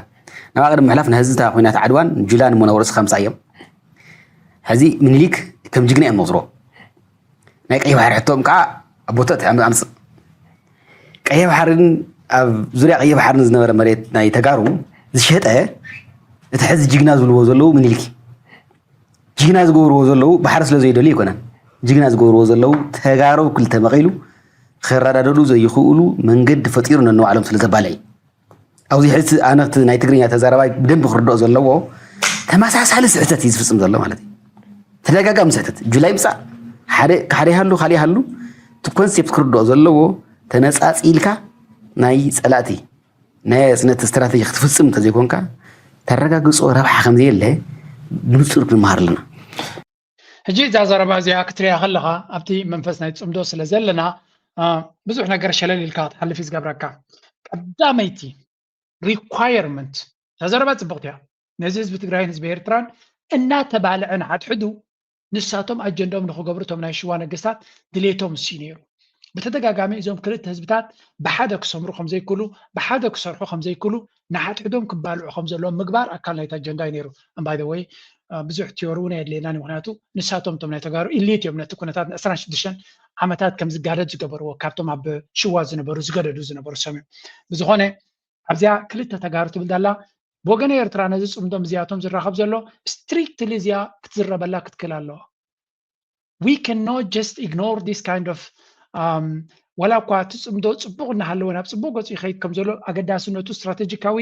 ናብኣ ቅድሚ ምሕላፍ ንህዚ እታ ኲናት ዓድዋን ጁላን እሞ ናብ ርእስኻ ምጻእ እዮም። ሕዚ ምኒሊክ ከም ጅግና እዮም ዝቑጽርዎ። ናይ ቀይሕ ባሕሪ ሕቶኦም ከዓ ኣብ ቦትኡ ኣምፅእ። ቀይሕ ባሕርን ኣብ ዙርያ ቀይሕ ባሕርን ዝነበረ መሬት ናይ ተጋሩ ዝሸጠ እቲ ሕዚ ጅግና ዝብልዎ ዘለዉ ምኒልክ እዩ። ጅግና ዝገብርዎ ዘለዉ ባሕሪ ስለ ዘይደልዩ ኣይኮነን። ጅግና ዝገብርዎ ዘለዉ ተጋሩ ክልተ መቒሉ ክረዳደሉ ዘይኽእሉ መንገዲ ፈጢሩ ነንባዕሎም ስለ ዘባልዕ እዩ። ኣብዚ ሕዚ ኣነ እቲ ናይ ትግርኛ ተዛረባይ ብደንቢ ክርድኦ ዘለዎ ተመሳሳሊ ስሕተት እዩ ዝፍጽም ዘሎ ማለት እዩ። ተደጋጋሚ ስሕተት። ጁላይ ምጻእ ሓደ ሓደ ይሃሉ ካልእ ይሃሉ እቲ ኮንሴፕት ክርድኦ ዘለዎ ተነጻጺልካ ናይ ጸላእቲ ናይ ኣጽነት ስትራተጂ ክትፍጽም እንተዘይኮንካ ተረጋግጾ ረብሓ ከም ዘየለ ብንጹር ክንመሃር ኣለና። ሕጂ እዛ ዘረባ እዚኣ ክትሪያ ከለኻ ኣብቲ መንፈስ ናይ ጽምዶ ስለ ዘለና ብዙሕ ነገር ሸለል ኢልካ ክትሓልፍ እዩ ዝገብረካ። ቀዳመይቲ ሪኳየርመንት እዛ ዘረባ ጽብቕቲ እያ። ነዚ ህዝቢ ትግራይን ህዝቢ ኤርትራን እናተባልዐ ንሓድሕዱ ንሳቶም ኣጀንዳኦም ንክገብሩ እቶም ናይ ሽዋ ነገስታት ድሌቶም እሱ ነይሩ። ብተደጋጋሚ እዞም ክልተ ህዝብታት ብሓደ ክሰምሩ ከምዘይክእሉ ብሓደ ክሰርሑ ከምዘይክእሉ ንሓድሕዶም ክባልዑ ከምዘለዎም ምግባር ኣካል ናይቲ ኣጀንዳ እዩ ነይሩ። And by the way ብዙሕ ቲዮሪ እውን ኣየድልየናን ምክንያቱ ንሳቶም እቶም ናይ ተጋሩ ኢሊት እዮም ነቲ ኩነታት ንዕስራን ሽዱሽተን ዓመታት ከም ዝጋደድ ዝገበርዎ ካብቶም ኣብ ሽዋ ዝነበሩ ዝገደዱ ዝነበሩ ሰም እዮም። ብዝኾነ ኣብዚኣ ክልተ ተጋሩ ትብል ዳላ ብወገነ ኤርትራ ነዚ ጽምዶም እዚኣቶም ዝራኸብ ዘሎ ስትሪክትሊ እዚኣ ክትዝረበላ ክትክእል ኣለዋ። We cannot just ignore this kind of um, ወላ እኳ እቲ ጽምዶ ጽቡቕ እናሃለወ ናብ ጽቡቕ ገጹ ይኸይድ ከም ዘሎ ኣገዳስነቱ ስትራቴጂካዊ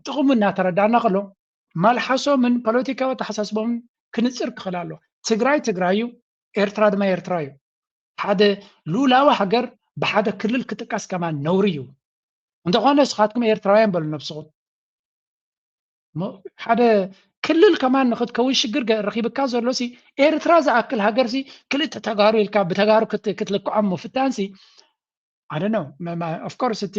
ጥቕሙ እናተረዳእና ከሎ ማልሓሶምን ፖለቲካዊ ኣተሓሳስቦምን ክንጽር ክኽእል ኣሎ። ትግራይ ትግራይ እዩ፣ ኤርትራ ድማ ኤርትራ እዩ። ሓደ ሉላዊ ሃገር ብሓደ ክልል ክጥቀስ ከማን ነውሪ እዩ። እንተኾነ ንስኻትኩም ኤርትራውያን በሉ ነብስኹም። ሓደ ክልል ከማን ንክትከውን ሽግር ረኪብካ ዘሎ ሲ ኤርትራ ዝኣክል ሃገር ሲ ክልተ ተጋሩ ኢልካ ብተጋሩ ክትልክዖም ምፍታን ሲ ኣደነው ኦፍኮርስ እቲ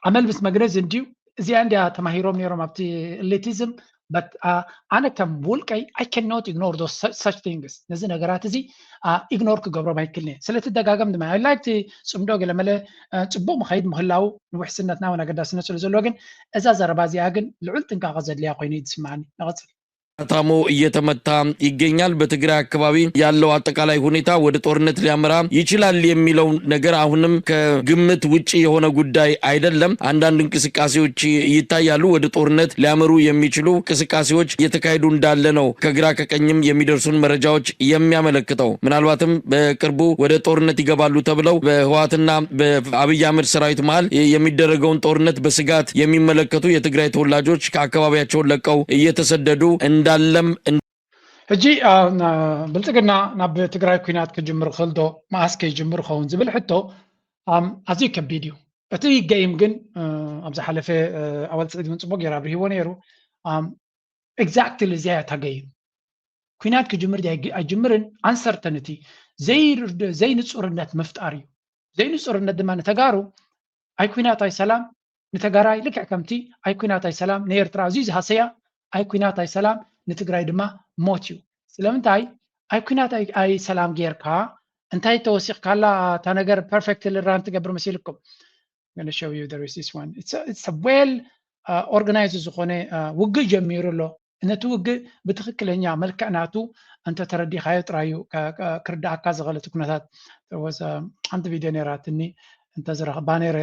ኣመል ምስ መግነዝ እንድዩ እዚኣ እንዲያ ተማሂሮም ነይሮም ኣብቲ ኤሊቲዝም but ኣነ ከም ውልቀይ I cannot ignore those such things ነዚ ነገራት እዚ ኢግኖር ክገብሮም ኣይክልኒ ስለቲ ደጋገም ድማ I like ጽምዶ ገለመለ ጽቡቅ መኸይድ ምህላው ንውሕስነትና እውን ኣገዳስነት ስለ ዘለዎ ግን እዛ ዘረባ እዚኣ ግን ልዑል ጥንቃቐ ዘድልያ ኮይኑ እዩ ዝስማዓኒ። ንቐጽል። ታሞ እየተመታ ይገኛል። በትግራይ አካባቢ ያለው አጠቃላይ ሁኔታ ወደ ጦርነት ሊያመራ ይችላል የሚለው ነገር አሁንም ከግምት ውጭ የሆነ ጉዳይ አይደለም። አንዳንድ እንቅስቃሴዎች ይታያሉ። ወደ ጦርነት ሊያመሩ የሚችሉ እንቅስቃሴዎች እየተካሄዱ እንዳለ ነው ከግራ ከቀኝም የሚደርሱን መረጃዎች የሚያመለክተው። ምናልባትም በቅርቡ ወደ ጦርነት ይገባሉ ተብለው በህወሓትና በአብይ አህመድ ሰራዊት መሀል የሚደረገውን ጦርነት በስጋት የሚመለከቱ የትግራይ ተወላጆች ከአካባቢያቸው ለቀው እየተሰደዱ እንዳለም ሕጂ ብልፅግና ናብ ትግራይ ኩናት ክጅምር ክእል ዶ መኣስ ከይጅምር ኸውን ዝብል ሕቶ ኣዝዩ ከቢድ እዩ። እቲ ገይም ግን ኣብ ዝሓለፈ ኣወል ስዒድ እውን ፅቡቅ ገይሩ ኣብሪህዎ ነይሩ። ኤግዛክትሊ እዚኣ እያ እታ ገይም። ኩናት ክጅምር ኣይጅምርን ኣንሰርተንቲ ዘይንፁርነት ምፍጣር እዩ። ዘይንፁርነት ድማ ንተጋሩ ኣይ ኩናት ኣይ ሰላም ንተጋራይ ልክዕ ከምቲ ኣይ ኩናት ኣይ ሰላም ንኤርትራ ኣዝዩ ዝሃሰያ ኣይ ኩናት ኣይ ሰላም ንትግራይ ድማ ሞት እዩ። ስለምንታይ ኣይ ኩናት ኣይ ሰላም ጌርካ እንታይ ተወሲኽካላ እታ ነገር ፐርፌክት ልራን ትገብር መሲልኩም። ዌል ኦርጋናይዝ ዝኾነ ውግእ ጀሚሩ ኣሎ። ነቲ ውግእ ብትኽክለኛ መልክዕ ናቱ እንተተረዲኻዮ ጥራዩ ክርዳኣካ ዝኽእል እቲ ኩነታት። ሓንቲ ቪድዮ ነይራትኒ እንተዝረኽባ ነይረ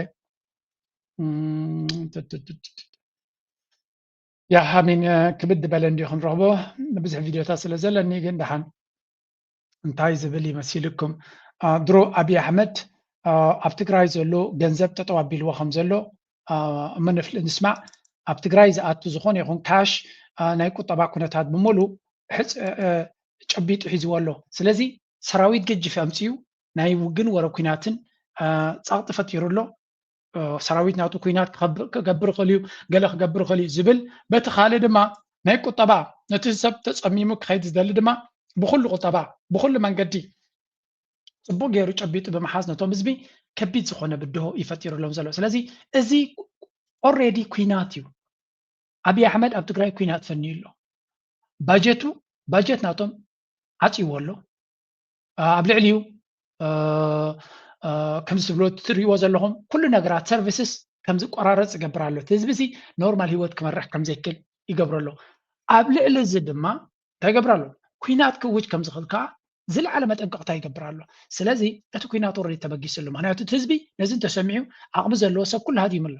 ያ ሃሚን ክብድ በለ እንዲዩ ክንረኽቦ ብዙሕ ቪድዮታት ስለ ዘለኒ ግን ደሓን እንታይ ዝብል ይመሲልኩም? ድሮ ኣብይ ኣሕመድ ኣብ ትግራይ ዘሎ ገንዘብ ጠጠው ኣቢልዎ ከም ዘሎ እሞ ንስማዕ። ኣብ ትግራይ ዝኣቱ ዝኾነ ይኹን ካሽ ናይ ቁጠባ ኩነታት ብምሉ ጨቢጡ ሒዝዎ ኣሎ። ስለዚ ሰራዊት ገጅፍ ኣምፅኡ ናይ ውግን ወረ ኩናትን ፃቕጢ ፈጢሩ ኣሎ። ሰራዊት ናቱ ኩናት ክገብር ይኽእል እዩ፣ ገለ ክገብር ይኽእል እዩ ዝብል፣ በቲ ካልእ ድማ ናይ ቁጠባ ነቲ ሰብ ተፀሚሙ ክኸይድ ዝደሊ ድማ ብኩሉ ቁጠባ ብኩሉ መንገዲ ፅቡቅ ገይሩ ጨቢጡ ብምሓዝ ነቶም ህዝቢ ከቢድ ዝኾነ ብድሆ እዩ ፈጢሩሎም ዘሎ። ስለዚ እዚ ኦሬዲ ኩናት እዩ። ኣብይ ኣሕመድ ኣብ ትግራይ ኩናት ፈንዩ ኣሎ። ባጀቱ ባጀት ናቶም ዓፅይዎ ኣሎ። ኣብ ልዕሊኡ ከምዚ ትብሎ ትሪእዎ ዘለኹም ኩሉ ነገራት ሰርቪስስ ከም ዝቆራረፅ ይገብር ኣሎ። እቲ ህዝቢ እዚ ኖርማል ህይወት ክመርሕ ከም ዘይክእል ይገብሮ ኣሎ። ኣብ ልዕሊ እዚ ድማ እንታይ ይገብር ኣሎ? ኩናት ክእውጅ ከም ዝኽእል ከዓ ዝለዓለ መጠንቀቕታ ይገብር ኣሎ። ስለዚ እቲ ኩናት ኦልሬዲ ተበጊሱ ኣሎ። ምክንያቱ እቲ ህዝቢ ነዚ እንተሰሚዑ ዓቕሚ ዘለዎ ሰብ ኩሉ ሃዲሙ ኣሎ።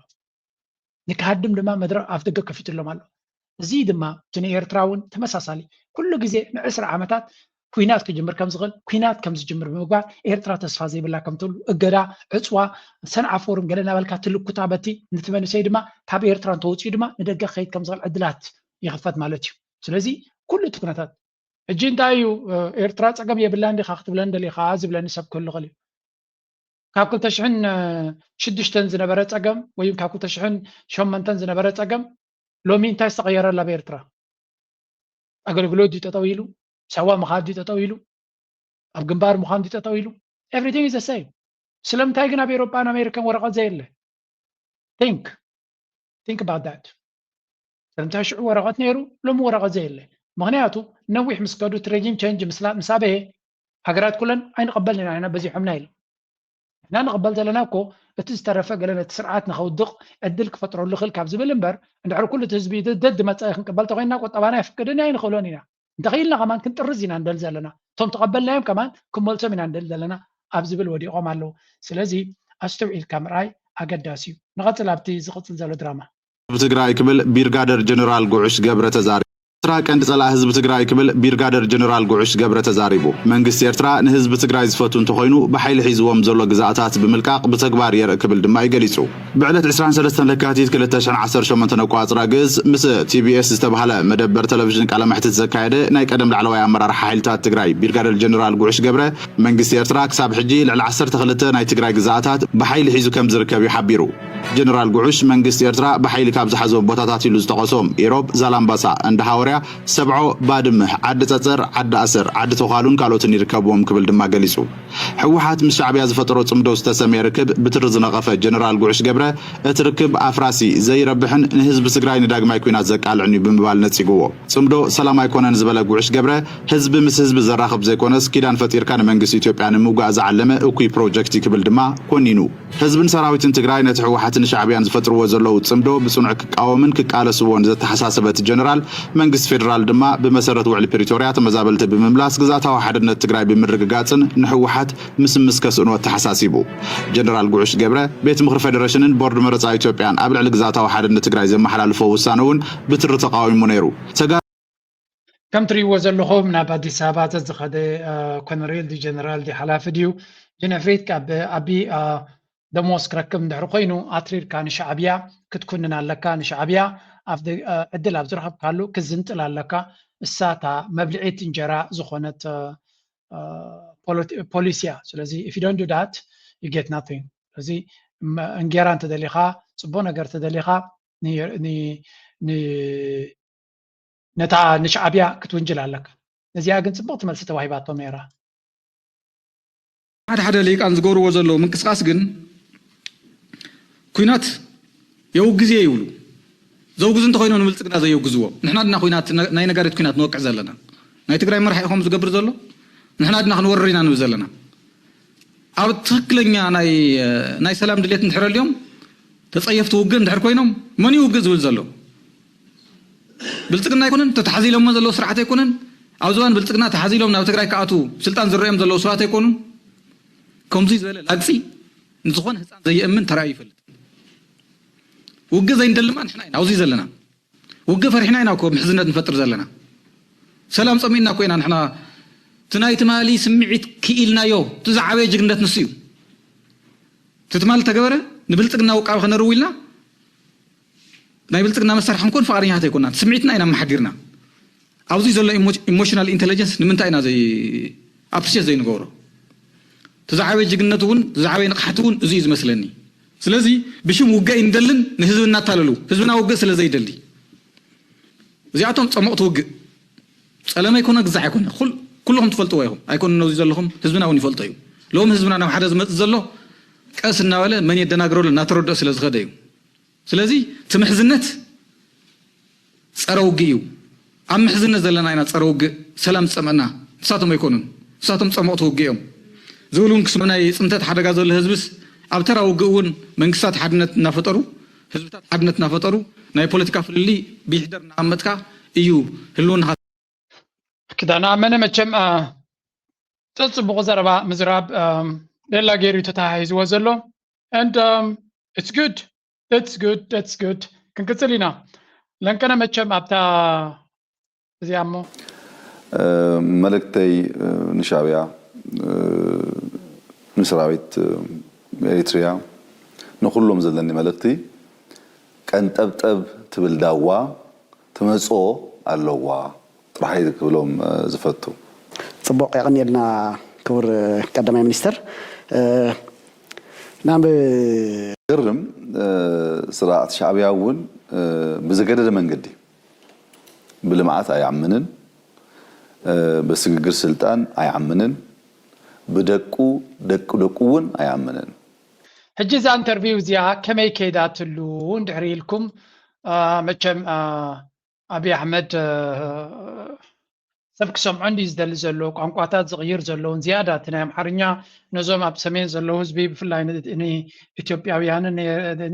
ንክሃድም ድማ መድረኽ ኣፍ ደገ ከፊቱሎም ኣሎ። እዚ ድማ እቲ ንኤርትራ እውን ተመሳሳሊ ኩሉ ግዜ ንዕስራ ዓመታት ኩናት ክጅምር ከም ዝኽእል ኩናት ከም ዝጅምር ብምግባር ኤርትራ ተስፋ ዘይብላ ከም ትህሉ እገዳ ዕፅዋ ሰንዓ ፎርም ገለ እናበልካ ትልኩታ በቲ ነቲ መንእሰይ ድማ ካብ ኤርትራ እንተወፂኡ ድማ ንደገ ክኸይድ ከም ዝኽእል ዕድላት ይኽፈት ማለት እዩ። ስለዚ ኩሉ እቲ ኩነታት ሕጂ እንታይ እዩ ኤርትራ ፀገም የብላን ዲኻ ክትብለን ደሊኻ ዝብለኒ ሰብ ክህሉ ይኽእል እዩ። ካብ ክልተ ሽሕን ሽዱሽተን ዝነበረ ፀገም ወይ ካብ ክልተ ሽሕን ሸሞንተን ዝነበረ ፀገም ሎሚ እንታይ ዝተቐየረ ኣሎ ኣብ ኤርትራ? ኣገልግሎት ድዩ ጠጠው ኢሉ? ሳዋ ምኻድ ድዩ ጠጠው ኢሉ? ኣብ ግንባር ምዃን ድዩ ጠጠው ኢሉ? Everything is the same። ስለምንታይ ግን ኣብ ኤሮጳን ኣሜሪካን ወረቐት ዘየለ? Think think about that። ስለምንታይ ሽዑ ወረቐት ነይሩ ሎሚ ወረቐት ዘየለ? ምኽንያቱ ነዊሕ ምስ ከዱ እቲ regime change ምስ ኣበየ ሃገራት ኩለን ኣይንቐበልን ኢና ኢና በዚሖምና ኢሎም። ንሕና ንቕበል ዘለና እኮ እቲ ዝተረፈ ገለ ነቲ ስርዓት ንኸውድቕ ዕድል ክፈጥረሉ ይኽእል ካብ ዝብል እምበር እንድሕር ኩሉ እቲ ህዝቢ ደድ መጻኢ ክንቅበል ተኮይንና ቁጠባና የፍቅድን ኣይንኽእሎን ኢና። እንተኽኢልና ከማን ክንጥርዝ ኢና ንደል ዘለና። እቶም ተቐበልናዮም ከማን ክንመልሶም ኢና ንደል ዘለና ኣብ ዝብል ወዲቖም ኣለዉ። ስለዚ ኣስተውዒልካ ምርኣይ ኣገዳሲ እዩ። ንቐጽል ኣብቲ ዝቕጽል ዘሎ ድራማ። ህዝቢ ትግራይ ክብል ቢርጋደር ጀነራል ጉዑሽ ገብረ ተዛሪቡ። ኤርትራ ቀንዲ ጸላእ ህዝቢ ትግራይ ክብል ቢርጋደር ጀነራል ጉዑሽ ገብረ ተዛሪቡ። መንግስቲ ኤርትራ ንህዝቢ ትግራይ ዝፈቱ እንተኾይኑ ብሓይሊ ሒዝዎም ዘሎ ግዛኣታት ብምልቃቕ ብተግባር የርኢ ክብል ድማ እዩ ገሊጹ። ብዕለት ዕስራን ሰለስተን ለካቲት ክልተ ሽሕን ዓሰርተ ሸሞንተን ኣቋጽራ ግእዝ ምስ ቲቢኤስ ዝተባህለ መደበር ቴሌቪዥን ቃለ መሕትት ዘካየደ ናይ ቀደም ላዕለዋይ ኣመራርሓ ሓይልታት ትግራይ ቢርጋደር ጀነራል ጉዑሽ ገብረ መንግስቲ ኤርትራ ክሳብ ሕጂ ልዕሊ ዓሰርተ ክልተ ናይ ትግራይ ግዛኣታት ብሓይሊ ሒዙ ከም ዝርከብ እዩ ሓቢሩ። ጀነራል ጉዑሽ መንግስቲ ኤርትራ ብሓይሊ ካብ ዝሓዞም ቦታታት ኢሉ ዝጠቐሶም ኢሮብ፣ ዛላምባሳ፣ እንዳ ሃወርያ፣ ሰብዖ፣ ባድመ፣ ዓዲ ጸጸር፣ ዓዲ ኣሰር፣ ዓዲ ተዃሉን ካልኦትን ይርከብዎም ክብል ድማ ገሊጹ። ህወሓት ምስ ሻዕብያ ዝፈጠሮ ጽምዶ ዝተሰምየ ርክብ ብትሪ ዝነቐፈ ጀነራል ጉዑሽ ገብረ እቲ ርክብ ኣፍራሲ፣ ዘይረብሕን ንህዝቢ ትግራይ ንዳግማይ ኲናት ዘቃልዕን እዩ ብምባል ነጺግዎ። ጽምዶ ሰላም ኣይኮነን ዝበለ ጉዑሽ ገብረ ህዝቢ ምስ ህዝቢ ዘራኽብ ዘይኮነስ ኪዳን ፈጢርካ ንመንግስቲ ኢትዮጵያ ንምውጋእ ዝዓለመ እኩይ ፕሮጀክት እዩ ክብል ድማ ኮኒኑ። ህዝብን ሰራዊትን ትግራይ ነቲ ህወሓትን ሻዕብያን ዝፈጥርዎ ዘለዉ ጽምዶ ብጽኑዕ ክቃወምን ክቃለስዎን ዘተሓሳሰበ እቲ ጀነራል መንግስቲ ፌደራል ድማ ብመሰረት ውዕሊ ፕሪቶርያ ተመዛበልቲ ብምምላስ ግዝኣታዊ ሓድነት ትግራይ ብምርግጋጽን ንህወሓት ምስምስ ከስእኖ ኣተሓሳሲቡ። ጀነራል ጉዑሽ ገብረ ቤት ምኽሪ ፌደሬሽንን ቦርድ መረፃ ኢትዮጵያን ኣብ ልዕሊ ግዝኣታዊ ሓድነት ትግራይ ዘመሓላልፎ ውሳነ እውን ብትሪ ተቃዊሙ ነይሩ። ተጋ ከም ትሪእዎ ዘለኹም ናብ ኣዲስ ኣበባ ተዝኸደ ኮነሬል ዲ ጀነራል ዲ ሓላፊ ድዩ ጅንዕፍሪት ካብ ኣቢ ደሞዝ ክረክብ እንድሕር ኮይኑ ኣትሪርካ ንሻዕብያ ክትኩንን ኣለካ። ንሻዕብያ ዕድል ኣብ ዝረኸብካሉ ክዝንጥል ኣለካ። እሳታ መብልዒት እንጀራ ዝኾነት ፖሊሲ እያ። ስለዚ if you don't do that you get nothing። ስለዚ እንጌራ እንተደሊኻ ፅቡቅ ነገር እንተደሊኻ ነታ ንሻዕብያ ክትውንጅል ኣለካ። ነዚኣ ግን ፅብቕቲ መልሲ ተዋሂባቶም ነይራ። ሓደ ሓደ ሊቃን ዝገብርዎ ዘለዉ ምንቅስቃስ ግን ኩናት የውግዝ እየ ይብሉ። ዘውግዙ እንተኮይኖም ንብልፅግና ዘየውግዝዎ። ንሕና ድና ኩናት ናይ ነጋሪት ኩናት ንወቅዕ ዘለና። ናይ ትግራይ መራሒ ኢኹም ዝገብር ዘሎ ንሕና ድና ክንወርር ኢና ንብል ዘለና። ኣብ ትክክለኛ ናይ ናይ ሰላም ድሌት እንድሕር ኣልዮም ተፀየፍቲ ውግእ እንድሕር ኮይኖም መን ይውግእ ዝብል ዘሎ? ብልፅግና ኣይኮነን ተተሓዚሎሞ ዘለዉ ስርዓት ኣይኮነን። ኣብ ዝባን ብልፅግና ተሓዚሎም ናብ ትግራይ ክኣትዉ ስልጣን ዝረኦም ዘለዉ ሰባት ኣይኮኑን። ከምዙይ ዝበለ ላግፂ ንዝኾነ ህፃን ዘየእምን ተራእዩ ይፈልጥ። ውግእ ዘይንደሊ ድማ ንሕና ኢና ኣብዚ ዘለና። ውግእ ፈሪሕና ኢና እኮ ምሕዝነት ንፈጥር ዘለና። ሰላም ፀሚእና እኮ ኢና ንሕና። እቲ ናይ ትማሊ ስምዒት ክኢልናዮ። እቲ ዝዓበየ ጅግነት ንሱ እዩ። እቲ ትማሊ ተገበረ ንብልፅግና ውቃቢ ከነርው ኢልና ናይ ብልፅግና መሳርሒ ክንኮን ፍቓደኛታት ኣይኮናን። ስምዒትና ኢና ኣመሓዲርና። ኣብዚ ዘሎ ኢሞሽናል ኢንቴሊጀንስ ንምንታይ ኢና ዘይ ኣፕሪሼት ዘይንገብሮ? እቲ ዝዓበየ ጅግነት እውን ዝዓበየ ንቕሓት እውን እዚ እዩ ዝመስለኒ። ስለዚ ብሽም ውግእ ኣይንደልን ንህዝቢ እናታለሉ ህዝብና ውግእ ስለ ዘይደሊ እዚኣቶም ጸሞቕቲ ውግእ ጸለመ ኣይኮነ ግዛዕ ኣይኮነ ኩልኹም ትፈልጥዎ ኢኹም። ኣይኮነ ነዚ ዘለኹም ህዝብና እውን ይፈልጦ እዩ። ሎም ህዝብና ናብ ሓደ ዝመጽእ ዘሎ ቀስ እናበለ መን የደናግረሉ እናተረድኦ ስለ ዝኸደ እዩ። ስለዚ እቲ ምሕዝነት ጸረ ውግእ እዩ። ኣብ ምሕዝነት ዘለና ኢና ጸረ ውግእ ሰላም ዝጸመና ንሳቶም ኣይኮኑን። ንሳቶም ጸሞቕቲ ውግእ እዮም። ዝብል እውን ክስሙ ናይ ጽንተት ሓደጋ ዘሎ ህዝብስ ኣብ ተራ ውግእ እውን መንግስታት ሓድነት እናፈጠሩ ህዝብታት ሓድነት እናፈጠሩ ናይ ፖለቲካ ፍልልይ ብይሕደር እናቐመጥካ እዩ ህልውናኻ ክዳና ኣመነ መቸም ጽጽቡቕ ዘረባ ምዝራብ ሌላ ገይሩ ተተሃሂዝዎ ዘሎ and it's good it's good it's good ክንቅጽል ኢና። ለንቀነ መቸም ኣብታ እዚኣ እሞ መልእክተይ ንሻዕብያ፣ ንሰራዊት ኤሪትሪያ፣ ንኩሎም ዘለኒ መልእክቲ፣ ቀንጠብጠብ ትብል ዳዋ ትመፅኦ ኣለዋ ጥራሕ ክብሎም ዝፈቱ። ፅቡቕ፣ የቐንየልና ክቡር ቀዳማይ ሚኒስትር። ናብ ግርም ስርዓት ሻዕብያ እውን ብዝገደደ መንገዲ ብልምዓት ኣይኣምንን፣ ብስግግር ስልጣን ኣይኣምንን፣ ብደቁ ደቂ ደቁ እውን ኣይኣምንን። ሕጂ እዛ ኢንተርቪው እዚኣ ከመይ ከይዳትሉ እንድሕር ኢልኩም፣ መቸም ኣብይ ኣሕመድ ሰብ ክሰምዖ እንዲ ዝደሊ ዘሎ፣ ቋንቋታት ዝቕይር ዘለውን ዝያዳ እቲ ናይ ኣምሓርኛ ነዞም ኣብ ሰሜን ዘለዉ ህዝቢ ብፍላይ ንኢትዮጵያውያንን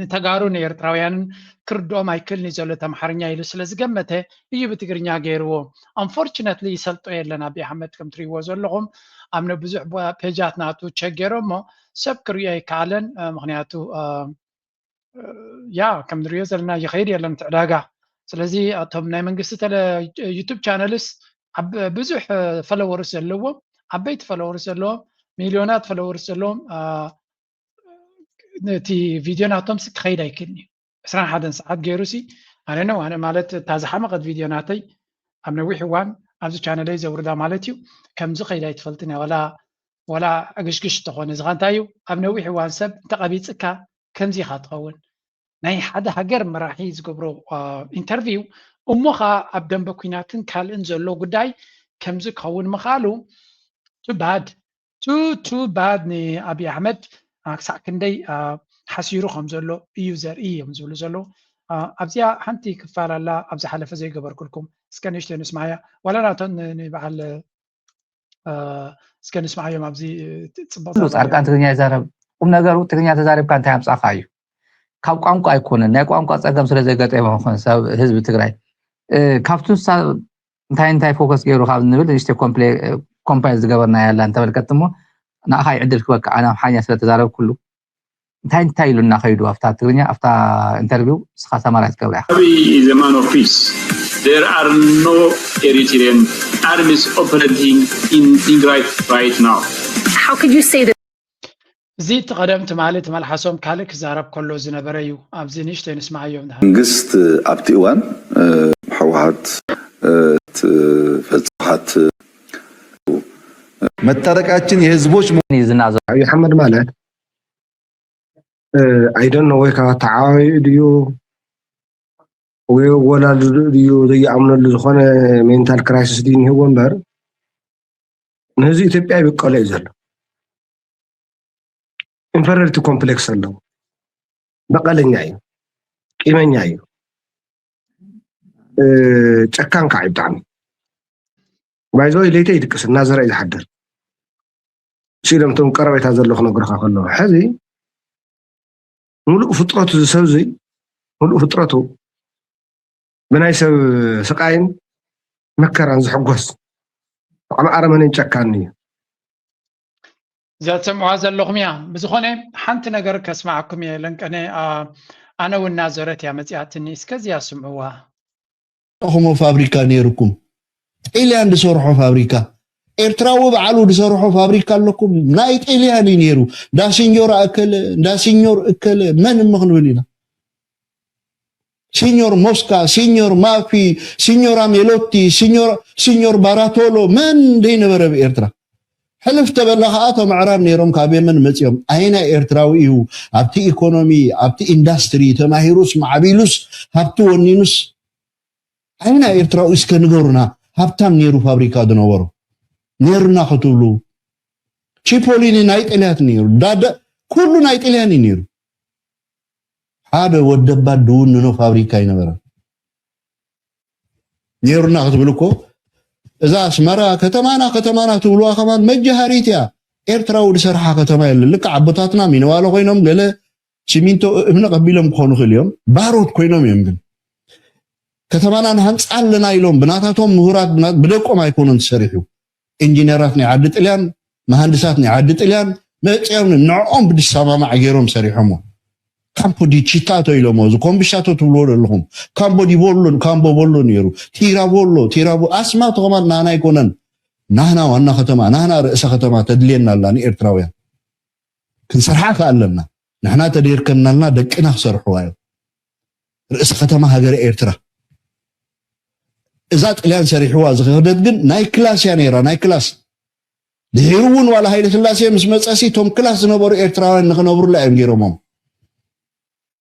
ንተጋሩ ንኤርትራውያንን ክርድኦም ኣይክእልን እዩ ዘሎ እቲ ኣምሓርኛ ኢሉ ስለ ዝገመተ እዩ ብትግርኛ ገይርዎ። Unfortunately ይሰልጦ የለን ኣብይ ኣሕመድ ከም ትሪእዎ ዘለኹም ኣብ ነብዙሕ ፔጃት ናቱ ቸክ ገይሮሞ ሰብ ክሪኦ ኣይከኣለን። ምክንያቱ ያ ከም ንሪኦ ዘለና ይኸይድ የለን እቲ ዕዳጋ። ስለዚ እቶም ናይ መንግስቲ ዩቱብ ቻነልስ ብዙሕ ፈለወርስ ዘለዎም፣ ዓበይቲ ፈለወርስ ዘለዎም፣ ሚልዮናት ፈለወርስ ዘለዎም፣ ነቲ ቪድዮ ናቶም ሲ ክኸይድ ኣይክእልን እዩ። ዕስራን ሓደን ሰዓት ገይሩ ሲ ኣነ ነው ኣነ ማለት እታ ዝሓመቐት ቪድዮ ናተይ ኣብ ነዊሕ እዋን ኣብዚ ቻነለይ ዘውርዳ ማለት እዩ። ከምዚ ከይዳ ኣይትፈልጥን እያ። ዋላ ዋላ ዕግሽግሽ እንተኾነ እዚ እንታይ እዩ ኣብ ነዊሕ እዋን ሰብ እንተቐቢፅካ ከምዚ ኢኻ ትኸውን። ናይ ሓደ ሃገር መራሒ ዝገብሮ ኢንተርቪው እሞ ኸዓ ኣብ ደንበ ኲናትን ካልእን ዘሎ ጉዳይ ከምዚ ክኸውን ምኽኣሉ too bad, too too bad ንኣብይ ኣሕመድ ክሳዕ ክንደይ ሓሲሩ ከም ዘሎ እዩ ዘርኢ እዮም ዝብሉ ዘለዉ። ኣብዚኣ ሓንቲ ክፋል ኣላ ኣብ ዝሓለፈ ዘይገበርኩልኩም እስከ ንእሽተይ ንስማያ ዋላ ናተን ንበዓል እስከ ንስማዓዮም ኣብዚ ፅቡቅ ፃድቃን ትግርኛ ይዛረብ። ቁም ነገሩ ትግርኛ ተዛሪብካ እንታይ ኣምፃእካ እዩ። ካብ ቋንቋ ኣይኮነን፣ ናይ ቋንቋ ፀገም ስለዘይገጠመ ይኮን ሰብ ህዝቢ ትግራይ ካብቲ ንሳ እንታይ እንታይ ፎከስ ገይሩ ካብ ንብል ንእሽተይ ኮምፓይል ዝገበርና ያላ እንተመልከት እሞ ንኣኻ ይዕድል ክበካ ኣነ ኣምሓርኛ ስለተዛረብኩሉ እንታይ እንታይ ኢሉ እናኸይዱ ኣብታ ትግርኛ ኣብታ ኢንተርቪው ንስኻ ሰማራይዝ ገብረ ኢኻ። ኣቢ is a man of peace. There are no Eritrean armies operating in Tigray right now. How could you say that? እዚ እቲ ቀደም ትማሊ እቲ መልሓሶም ካልእ ክዛረብ ከሎ ዝነበረ እዩ። ኣብዚ ንእሽተይ ንስማዓዮም። መንግስት ኣብቲ እዋን ህወሓት ፈፅሓት መታረቃችን የህዝቦች ዝናዘ ኣብይ ኣሕመድ ማለት ኣይደኖ ወይ ከዓ ተዓባቢኡ ድዩ ወይ ኣወላልድኡ ድዩ ዘይኣምነሉ ዝኾነ ሜንታል ክራይሲስ ድዩ እኒህዎ እምበር ንህዝቢ ኢትዮጵያ ይብቀሎ እዩ ዘሎ። ኢንፈረሪቲ ኮምፕሌክስ ኣለዎ። በቀለኛ እዩ፣ ቂመኛ እዩ፣ ጨካን ከዓ እዩ ብጣዕሚ። ባይዘወይ ለይተ ይድቅስ እናዘረ እዩ ዝሓድር። ሲሎም እቶም ቀረቤታ ዘሎ ክነግሩኻ ከለዉ ሕዚ ሙሉእ ፍጥረቱ ዝሰብዚ ሙሉእ ፍጥረቱ ብናይ ሰብ ስቃይን መከራን ዝሕጎስ ብጣዕሚ ኣረመኔን ጨካን እዩ። እዛ ትሰምዑዋ ዘለኹም እያ። ብዝኾነ ሓንቲ ነገር ከስማዓኩም እየ ለንቀነ ኣነ ውና ዘረት እያ መፂኣትኒ እስከዚያ ስምዑዋ። ኹሞ ፋብሪካ ነይርኩም ጤልያን ዝሰርሖ ፋብሪካ ኤርትራዊ በዓሉ ዝሰርሖ ፋብሪካ ኣለኩም ናይ ጤልያን እዩ ነይሩ። እንዳ ሲኞር ኣከለ እንዳ ሲኞር እከለ መን እሞ ክንብል ኢና። ሲኞር ሞስካ፣ ሲኞር ማፊ፣ ሲኞር ኣሜሎቲ፣ ሲኞር ሲኞር ባራቶሎ መን ዘይነበረ ብኤርትራ ሕልፍ ተበላ ከዓ እቶም ኣዕራብ ነይሮም ካብ የመን መፂኦም ኣይናይ ኤርትራዊ እዩ ኣብቲ ኢኮኖሚ ኣብቲ ኢንዳስትሪ ተማሂሩስ ማዕቢሉስ ሃብቲ ወኒኑስ ኣይና ኤርትራዊ እስከ ንገሩና ሃብታም ነይሩ ፋብሪካ ዝነበሮ ነይሩና ክትብሉ ቺፖሊኒ ናይ ጥልያት ነይሩ ዳደ ኩሉ ናይ ጥልያን እዩ ነይሩ ሓደ ወደባት ድውንኖ ፋብሪካ ኣይነበረን ነይሩና ክትብል እኮ እዛ ኣስመራ ከተማና ከተማና ትብልዋ ከማን መጃሃሪት እያ ኤርትራዊ ዝሰርሓ ከተማ የለን ልክዕ ኣቦታትና ሚነዋሎ ኮይኖም ገለ ሲሚንቶ እምኒ ቀቢሎም ክኾኑ ክእል እዮም ባሮት ኮይኖም እዮም ግን ከተማና ንሃንፃ ኣለና ኢሎም ብናታቶም ምሁራት ብደቆም ኣይኮኑን ተሰሪሑ ኢንጂነራት ናይ ዓዲ ጥልያን መሃንድሳት ናይ ዓዲ ጥልያን መፅኦም ንዕኦም ብዝሰማማዕ ገይሮም ሰሪሖሞ ካምፖ ዲቺታቶ ኢሎሞ፣ እዚ ኮምብሻቶ ትብልዎ ዘለኹም። ካምቦ ዲቦሎን፣ ካምቦ ቦሎ ነይሩ። ቲራቦሎ፣ ቲራቦ-፣ ኣስማቱ ከማን ናና ኣይኮነን። ናህና ዋና ከተማ፣ ናህና ርእሰ ከተማ ተድልየና ኣላ ንኤርትራውያን። ክንሰርሓ ከ ኣለና። ንሕና ተደይርከናልና ደቅና ክሰርሕዋ እዮም። ርእሰ ከተማ ሃገረ ኤርትራ። እዛ ጥልያን ሰሪሕዋ ዝኸደት ግን ናይ ክላስ እያ ነይራ፣ ናይ ክላስ። ድሒሩ እውን ዋላ ሃይለ ስላሴ ምስ መጸሲ እቶም ክላስ ዝነበሩ ኤርትራውያን ንኽነብሩላ እዮም ገይሮሞም።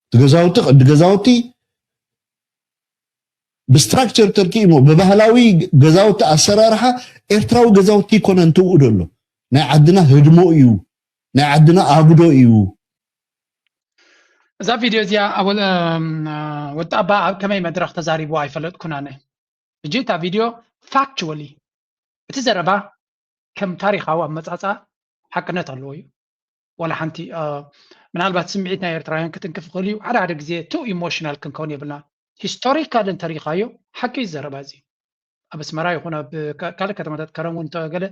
እቲ ገዛውቲ፣ ቅዲ ገዛውቲ ብስትራክቸር ተርኪሞ፣ ብባህላዊ ገዛውቲ ኣሰራርሓ ኤርትራዊ ገዛውቲ ይኮነን ትውኡ ደሎ። ናይ ዓድና ህድሞ እዩ፣ ናይ ዓድና ኣጉዶ እዩ። እዛ ቪድዮ እዚኣ ኣወል፣ እም፣ ወጣባ ኣብ ከመይ መድረኽ ተዛሪቡ ኣይፈለጥኩን ኣነ። ሕጂ እታ ቪድዮ ፋክቹዋሊ እቲ ዘረባ ከም ታሪኻዊ ኣመጻጽኣ ሓቅነት ኣለዎ እዩ። ዋላ ሓንቲ፣ እ፣ ምናልባት ስምዒት ናይ ኤርትራውያን ክትንክፍ ይኽእል እዩ። ሓደ ሓደ ግዜ ቱ ኢሞሽናል ክንከውን የብልና። ሂስቶሪካል እንተሪኻዮ ሓቂ እዩ ዘረባ እዚ። ኣብ ኣስመራ ይኹን ኣብ ካ-፣ ካልእ ከተማታት ከረን እውን እንተገለ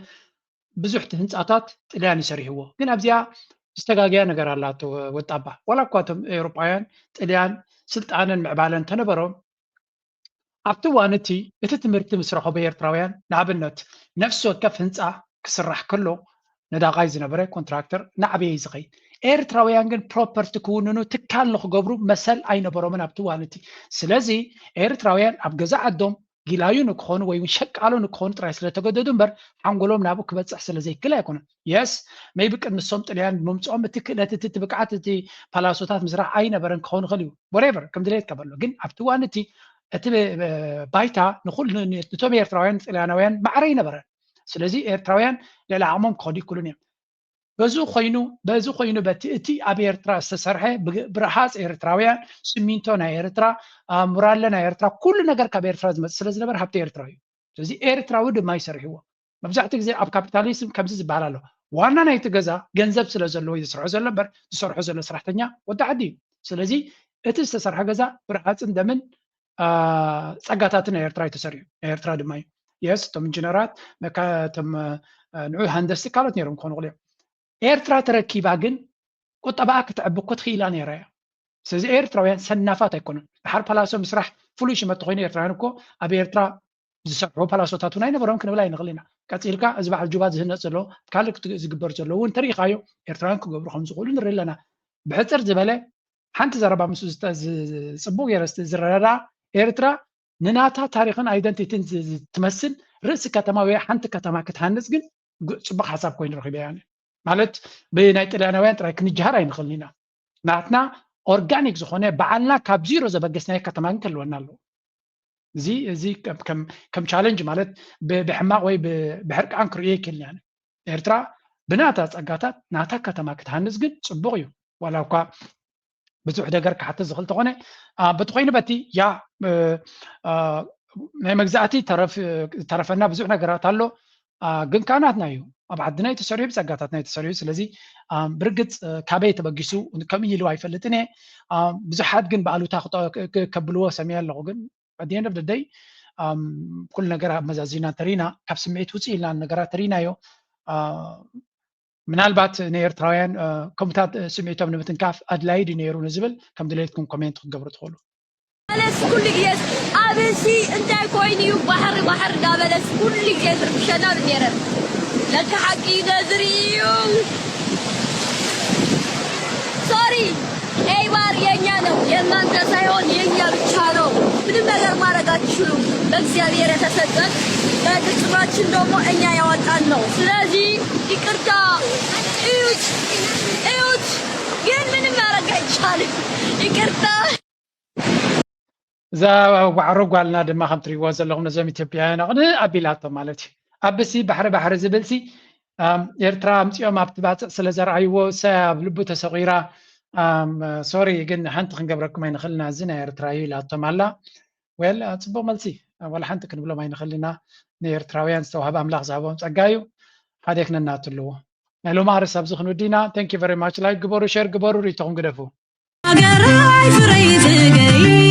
ብዙሕ እቲ ህንፃታት ጥልያን ይሰሪሕዎ። ግን ኣብዚኣ ዝተጋግያ ነገር ኣላቶ ወጣባ። ዋላ እኳ እቶም ኤውሮጳውያን ጥልያን ስልጣነን ምዕባለን እንተነበሮም ኣብቲ እዋን እቲ እቲ ትምህርቲ ምስ ረኸቡ ኤርትራውያን ንኣብነት ነፍሲ ወከፍ ህንፃ ክስራሕ ከሎ ነዳቓይ ዝነበረ ኮንትራክተር ናዕበየ እዩ ዝኸይድ። ኤርትራውያን ግን ፕሮፐርቲ ክውንኑ ትካል ንክገብሩ መሰል ኣይነበሮምን ኣብቲ እዋን እቲ። ስለዚ ኤርትራውያን ኣብ ገዛ ዓዶም ጊላዩ ንክኾኑ ወይ እውን ሸቃሎ ንክኾኑ ጥራይ ስለተገደዱ እምበር ሓንጎሎም ናብኡ ክበፅሕ ስለዘይክእል ኣይኮነን። የስ ሜይቢ ቅድሚ እሶም ጥልያን ብምምፅኦም እቲ ክእለት እቲ እቲ ብቅዓት እቲ ፓላሶታት ምስራሕ ኣይነበረን ክኸውን ይኽእል እዩ። ወሬቨር ከም ድሌት ከበሎ ግን ኣብቲ እዋን እቲ እቲ ባይታ ንኩሉ ነቶም ኤርትራውያን ጥልያናውያን ማዕረ ይነበረ። ስለዚ ኤርትራውያን ልዕሊ ዓቕሞም ክኸዱ ይክእሉን እዮም። በዚ ኮይኑ በዚ ኮይኑ በቲ እቲ ኣብ ኤርትራ ዝተሰርሐ ብርሃፅ ኤርትራውያን ስሚንቶ ናይ ኤርትራ ሙራለ ናይ ኤርትራ ኩሉ ነገር ካብ ኤርትራ ዝመፅእ ስለ ዝነበር ሃብቲ ኤርትራ እዩ። ስለዚ ኤርትራዊ ድማ ይሰርሕዎ። መብዛሕትኡ ግዜ ኣብ ካፒታሊዝም ከምዚ ዝበሃል ኣሎ። ዋና ናይቲ ገዛ ገንዘብ ስለ ዘለዎ እዩ ዝሰርሖ ዘሎ እምበር ዝሰርሖ ዘሎ ሰራሕተኛ ወዲ ዓዲ እዩ። ስለዚ እቲ ዝተሰርሐ ገዛ ብርሃፅን ደምን ጸጋታትን ናይ ኤርትራ እዩ ተሰሪሑ። ናይ ኤርትራ ድማ እዩ። የስ እቶም ኢንጂነራት እቶም ንዑ ሃንደስቲ ካልኦት ነይሮም ክኾኑ ይኽእሉ እዮም። ኤርትራ ተረኪባ ግን ቁጠባኣ ክትዕቢ እኮ ትኽኢላ ነይራ እያ። ስለዚ ኤርትራውያን ሰናፋት ኣይኮኑን። ድሓር ፓላሶ ምስራሕ ፍሉይ ሽመት ተኮይኑ ኤርትራውያን እኮ ኣብ ኤርትራ ዝሰርሑ ፓላሶታት እውን ኣይነበሮም ክንብል ኣይንኽእል ኢና። ቀፂልካ እዚ በዓል ጁባ ዝህነፅ ዘሎ ካልእ ዝግበር ዘሎ እውን እንተሪኢኻዮ ኤርትራውያን ክገብሩ ከም ዝኽእሉ ንርኢ ኣለና። ብሕፅር ዝበለ ሓንቲ ዘረባ ምስ ጽቡቅ ገይረ ዝረዳ ኤርትራ ንናታ ታሪኽን ኣይደንቲቲን ትመስል ርእሲ ከተማ ወይ ሓንቲ ከተማ ክትሃንጽ ግን ጽቡቅ ሓሳብ ኮይኑ ረኺበያ። ማለት ብናይ ጥልያናውያን ጥራይ ክንጀሃር ኣይንኽእልን ኢና። ናትና ኦርጋኒክ ዝኾነ በዓልና ካብ ዚሮ ዘበገስናዮ ከተማ ግን ክህልወና ኣለዎ። እዚ እዚ ከም ቻለንጅ ማለት ብሕማቅ ወይ ብሕርቃን ክርእዮ ይክእልን። ኤርትራ ብናታ ጸጋታት ናታ ከተማ ክትሃንጽ ግን ጽቡቅ እዩ። ዋላ እኳ ብዙሕ ነገር ክሓትት ዝኽእል ተኾነ በቲ ኮይኑ በቲ ያ ናይ መግዛእቲ ዝተረፈና ብዙሕ ነገራት ኣሎ። ግን ከዓ ናትና እዩ። ኣብ ዓድና እዩ ተሰሪሑ፣ ብጸጋታትና እዩ ተሰሪሑ። ስለዚ ብርግጽ ካበይ ተበጊሱ ከምኡ ኢሉ ኣይፈልጥን እየ። ብዙሓት ግን ብኣሉታ ከብልዎ ሰሚዐ ኣለኹ። ግን ኣደየንደብ ደደይ ኩሉ ነገር ኣመዛዚና እንተሪና ካብ ስምዒት ውፅእ ኢልና ነገራት ተሪናዮ። ምናልባት ንኤርትራውያን ከምኡታት ስምዒቶም ንምትንካፍ ኣድላይ ድዩ ነይሩ ንዝብል ከም ድሌትኩም ኮሜንት ክትገብሩ ትኽእሉ። በለስ ኩሉ ግዜ ኣብሲ እንታይ ኮይኑ እዩ ባሕሪ ባሕሪ እንዳበለስ ኩሉ ግዜ ዝርብሸና ነይረን። ለካ ሓቂ ነዝሪ እዩ። ሶሪ ኤይባር የኛ ነው፣ የእናንተ ሳይሆን የኛ ብቻ ነው። ምንም ነገር ማድረግ አትችሉም። በእግዚአብሔር የተሰጠን በግጥማችን ደግሞ እኛ ያወጣን ነው። ስለዚህ ይቅርታ። እዩት እዩት፣ ግን ምንም ማድረግ አይቻልም። ይቅርታ። እዛ ዋዕሮ ጓልና ድማ ከም ትሪእዎ ዘለኹም ነዞም ኢትዮጵያውያን ኣቕንእ ኣቢላቶም ማለት እዩ። ኣብሲ ባሕሪ ባሕሪ ዝብልሲ ኤርትራ ኣምፂኦም ኣብቲ ባፅዕ ስለ ዘርኣይዎ እሳ ኣብ ልቡ ተሰቒራ ሶሪ ግን ሓንቲ ክንገብረኩም ኣይንኽእልና እዚ ናይ ኤርትራ እዩ ኢላቶም ኣላ። ዌል ፅቡቅ መልሲ። ዋላ ሓንቲ ክንብሎም ኣይንኽእል ኢና። ንኤርትራውያን ዝተዋህበ ኣምላኽ ዝሃቦም ጸጋ እዩ። ሓደ ክነናትልዎ ናይ ሎማ ኣርስ ኣብዚ ክንውዲ ኢና። Thank you very much። ላይክ ግበሩ፣ ሼር ግበሩ፣ ርእይቶኹም ግደፉ። ሃገራይ ፍረይ ዝገይ